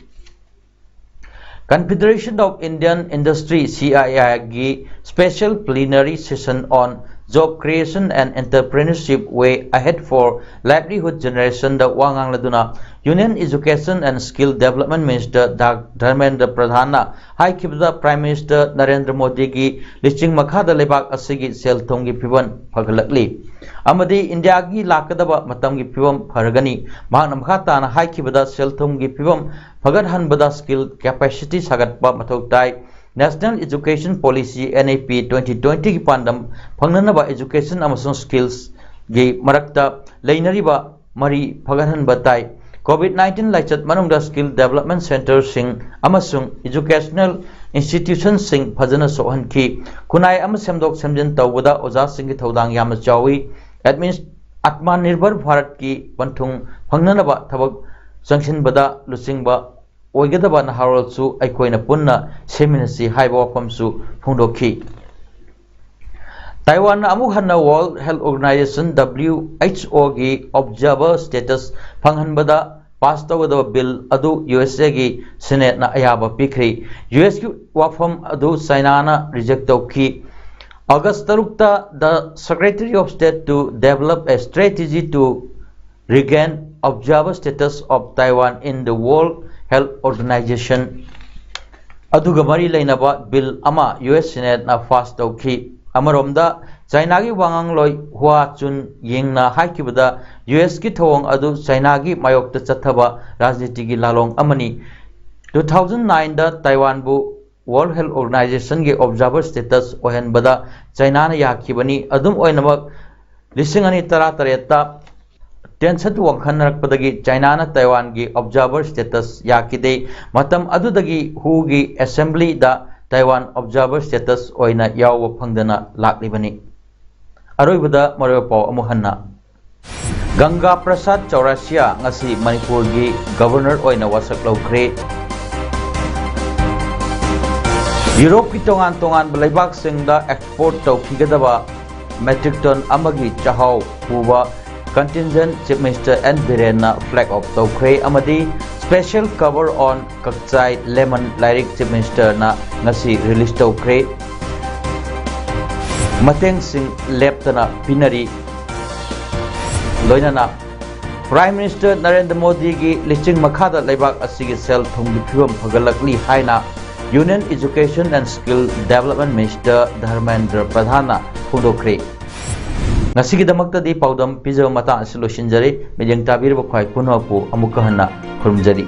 Confederation of Indian Industry, C I I, ꯒꯤ Special Plenary Session on Job Creation and Entrepreneurship, Way Ahead for Livelihood Generation ꯗ ꯋꯥ ꯉꯥꯡꯂꯗꯨꯅ Union Education and Skill Development Minister ꯗꯥ ꯙꯔꯃꯦꯟꯗ꯭ꯔ ꯄ꯭ꯔꯙꯥꯟꯅ ꯍꯥꯏꯈꯤꯕꯗ, ꯄ꯭ꯔꯥꯏꯝ ꯃꯤꯅꯤꯁꯇꯔ ꯅꯔꯦꯟꯗ꯭ꯔ ꯃꯣꯗꯤꯒꯤ ꯂꯨꯆꯤꯡ ꯃꯈꯥꯗ ꯂꯩꯕꯥꯛ ꯑꯁꯤꯒꯤ ꯁꯦꯜ ꯊꯨꯝꯒꯤ ꯐꯤꯕꯝ ꯐꯒꯠꯂꯛꯂꯤ ꯑꯃꯗꯤ ꯏꯟꯗꯤꯌꯥꯒꯤ ꯂꯥꯛꯀꯗꯕ ꯃꯇꯝꯒꯤ ꯐꯤꯕꯝ ꯐꯔꯒꯅꯤ꯫ ꯃꯍꯥꯛꯅ ꯃꯈꯥ ꯇꯥꯅ ꯍꯥꯏꯈꯤꯕꯗ, ꯁꯦꯜ ꯊꯨꯝꯒꯤ ꯐꯤꯕꯝ ꯐꯒꯠꯍꯟꯕꯗ skill capacity ꯁꯥꯒꯠꯄ ꯃꯊꯧ ꯇꯥꯏ꯫ National Education Policy, N E P, twenty twenty ꯒꯤ ꯄꯥꯟꯗꯝ ꯐꯪꯅꯅꯕ education ꯑꯃꯁꯨꯡ skills ꯒꯤ ꯃꯔꯛꯇ ꯂꯩꯅꯔꯤꯕ ꯃꯔꯤ ꯐꯒꯠꯍꯟꯕ ꯇꯥꯏ꯫ COVID nineteen ꯂꯥꯏꯆꯠ ꯃꯅꯨꯡꯗ skill development centre ꯁꯤꯡ ꯑꯃꯁꯨꯡ educational institution ꯁꯤꯡ ꯐꯖꯅ ꯁꯣꯛꯍꯟꯈꯤ꯫ ꯈꯨꯟꯅꯥꯏ ꯑꯃ ꯁꯦꯝꯗꯣꯛ ꯁꯦꯝꯖꯤꯟ ꯇꯧꯕꯗ ꯑꯣꯖꯥꯁꯤꯡꯒꯤ ꯊꯧꯗꯥꯡ ꯌꯥꯝꯅ ꯆꯥꯎꯏ꯫ Admin-, ꯑꯠꯃꯥꯅꯤꯔꯚꯔ ꯚꯥꯔꯠꯀꯤ ꯄꯟꯊꯨꯡ ꯐꯪꯅꯅꯕ ꯊꯕꯛ ꯆꯪꯁꯤꯟꯕꯗ ꯂꯨꯆꯤꯡꯕ ꯑꯣꯏꯒꯗꯕ ꯅꯍꯥꯔꯣꯜꯁꯨ ꯑꯩꯈꯣꯏꯅ ꯄꯨꯟꯅ ꯁꯦꯝꯃꯤꯟꯅꯁꯤ ꯍꯥꯏꯕ ꯋꯥꯐꯝꯁꯨ ꯐꯣꯡꯗꯣꯛꯈꯤ꯫ ꯇꯥꯏꯋꯥꯟꯅ ꯑꯃꯨꯛ ꯍꯟꯅ World Health Organization, W H O, ꯒꯤ observer status ꯐꯪꯍꯟꯕꯗ pass ꯇꯧꯒꯗꯕ bill ꯑꯗꯨ U S A ꯒꯤ Senate ꯅ ꯑꯌꯥꯕ ꯄꯤꯈ꯭ꯔꯦ꯫ U S ꯀꯤ ꯋꯥꯐꯝ ꯑꯗꯨ China ꯅ reject ꯇꯧꯈꯤ꯫ August ꯇꯔꯨꯛꯇ, the Secretary of State to develop a strategy to regain observer status of Taiwan in the World Health Organization ꯑꯗꯨꯒ ꯃꯔꯤ ꯂꯩꯅꯕ bill ꯑꯃ U S Senate ꯅ pass ꯇꯧꯈꯤ꯫ ꯑꯃꯔꯣꯝꯗ, ꯆꯥꯏꯅꯥꯒꯤ ꯋꯥꯉꯥꯡꯂꯣꯏ ꯍꯨꯋꯥ ꯆꯨꯟ ꯌꯤꯡꯅ ꯍꯥꯏꯈꯤꯕꯗ, U S ꯀꯤ ꯊꯧꯑꯣꯡ ꯑꯗꯨ ꯆꯥꯏꯅꯥꯒꯤ ꯃꯥꯌꯣꯛꯇ ꯆꯠꯊꯕ ꯔꯥꯖꯅꯤꯇꯤꯒꯤ ꯂꯥꯂꯣꯡ ꯑꯃꯅꯤ꯫ Two thousand nine ꯗ ꯇꯥꯏꯋꯥꯟꯕꯨ World Health Organization ꯒꯤ observer status ꯑꯣꯏꯍꯟꯕꯗ ꯆꯥꯏꯅꯥꯅ ꯌꯥꯈꯤꯕꯅꯤ꯫ ꯑꯗꯨꯝ ꯑꯣꯏꯅꯃꯛ, ꯂꯤꯁꯤꯡ ꯑꯅꯤ ꯇꯔꯥꯇꯔꯦꯠꯇ tension ꯋꯥꯡꯈꯠꯅꯔꯛꯄꯗꯒꯤ ꯆꯥꯏꯅꯥꯅ ꯇꯥꯏꯋꯥꯟꯒꯤ observer status ꯌꯥꯈꯤꯗꯦ꯫ ꯃꯇꯝ ꯑꯗꯨꯗꯒꯤ ꯍꯨꯒꯤ assembly ꯗ ꯇꯥꯏꯋꯥꯟ observer status ꯑꯣꯏꯅ ꯌꯥꯎꯕ ꯐꯪꯗꯅ ꯂꯥꯛꯂꯤꯕꯅꯤ꯫ ꯑꯔꯣꯏꯕꯗ ꯃꯔꯨꯑꯣꯏꯕ ꯄꯥꯎ ꯑꯃꯨꯛ ꯍꯟꯅ꯫ ꯒꯪꯒꯥ ꯄ꯭ꯔꯁꯥꯗ ꯆꯧꯔꯥꯁꯤꯌꯥ ꯉꯁꯤ ꯃꯅꯤꯄꯨꯔꯒꯤ Governor ꯑꯣꯏꯅ ꯋꯥꯁꯛ ꯂꯧꯈ꯭ꯔꯦ꯫ ꯌꯨꯔꯣꯞꯀꯤ ꯇꯣꯉꯥꯟ ꯇꯣꯉꯥꯟꯕ ꯂꯩꯕꯥꯛꯁꯤꯡꯗ export ꯇꯧꯈꯤꯒꯗꯕ metric ton ꯑꯃꯒꯤ ꯆꯥꯛꯍꯥꯎ ꯄꯨꯕ contingent Chief Minister N ꯕꯤꯔꯦꯟꯅ flag off ꯇꯧꯈ꯭ꯔꯦ ꯑꯃꯗꯤ special cover on ꯀꯛꯆꯥꯏ ꯂꯦꯃꯟ ꯂꯥꯏꯔꯤꯛ Chief Minister ꯅ ꯉꯁꯤ release ꯇꯧꯈ꯭ꯔꯦ꯫ ꯃꯇꯦꯡꯁꯤꯡ ꯂꯦꯞꯇꯅ ꯄꯤꯅꯔꯤ꯫ ꯂꯣꯏꯅꯅ Prime Minister ꯅꯔꯦꯟꯗ꯭ꯔ ꯃꯣꯗꯤꯒꯤ ꯂꯤꯆꯤꯡ ꯃꯈꯥꯗ ꯂꯩꯕꯥꯛ ꯑꯁꯤꯒꯤ ꯁꯦꯜ ꯊꯨꯝꯒꯤ ꯐꯤꯕꯝ ꯐꯒꯠꯂꯛꯂꯤ ꯍꯥꯏꯅ Union Education and Skill Development Minister Dharmendra ꯄ꯭ꯔꯙꯥꯟꯅ ꯐꯣꯡꯗꯣꯛꯈ꯭ꯔꯦ꯫ ꯉꯁꯤꯒꯤꯗꯃꯛꯇꯗꯤ ꯄꯥꯎꯗꯝ ꯄꯤꯖꯕ ꯃꯇꯥꯡ ꯑꯁꯤ ꯂꯣꯏꯁꯤꯟꯖꯔꯤ꯫ ꯃꯤꯠꯌꯦꯡ ꯇꯥꯕꯤꯔꯤꯕ ꯈ꯭ꯋꯥꯏ ꯄꯨꯝꯅꯃꯛꯄꯨ ꯑꯃꯨꯛꯀ ꯍꯟꯅ ꯈꯨꯔꯨꯝꯖꯔꯤ꯫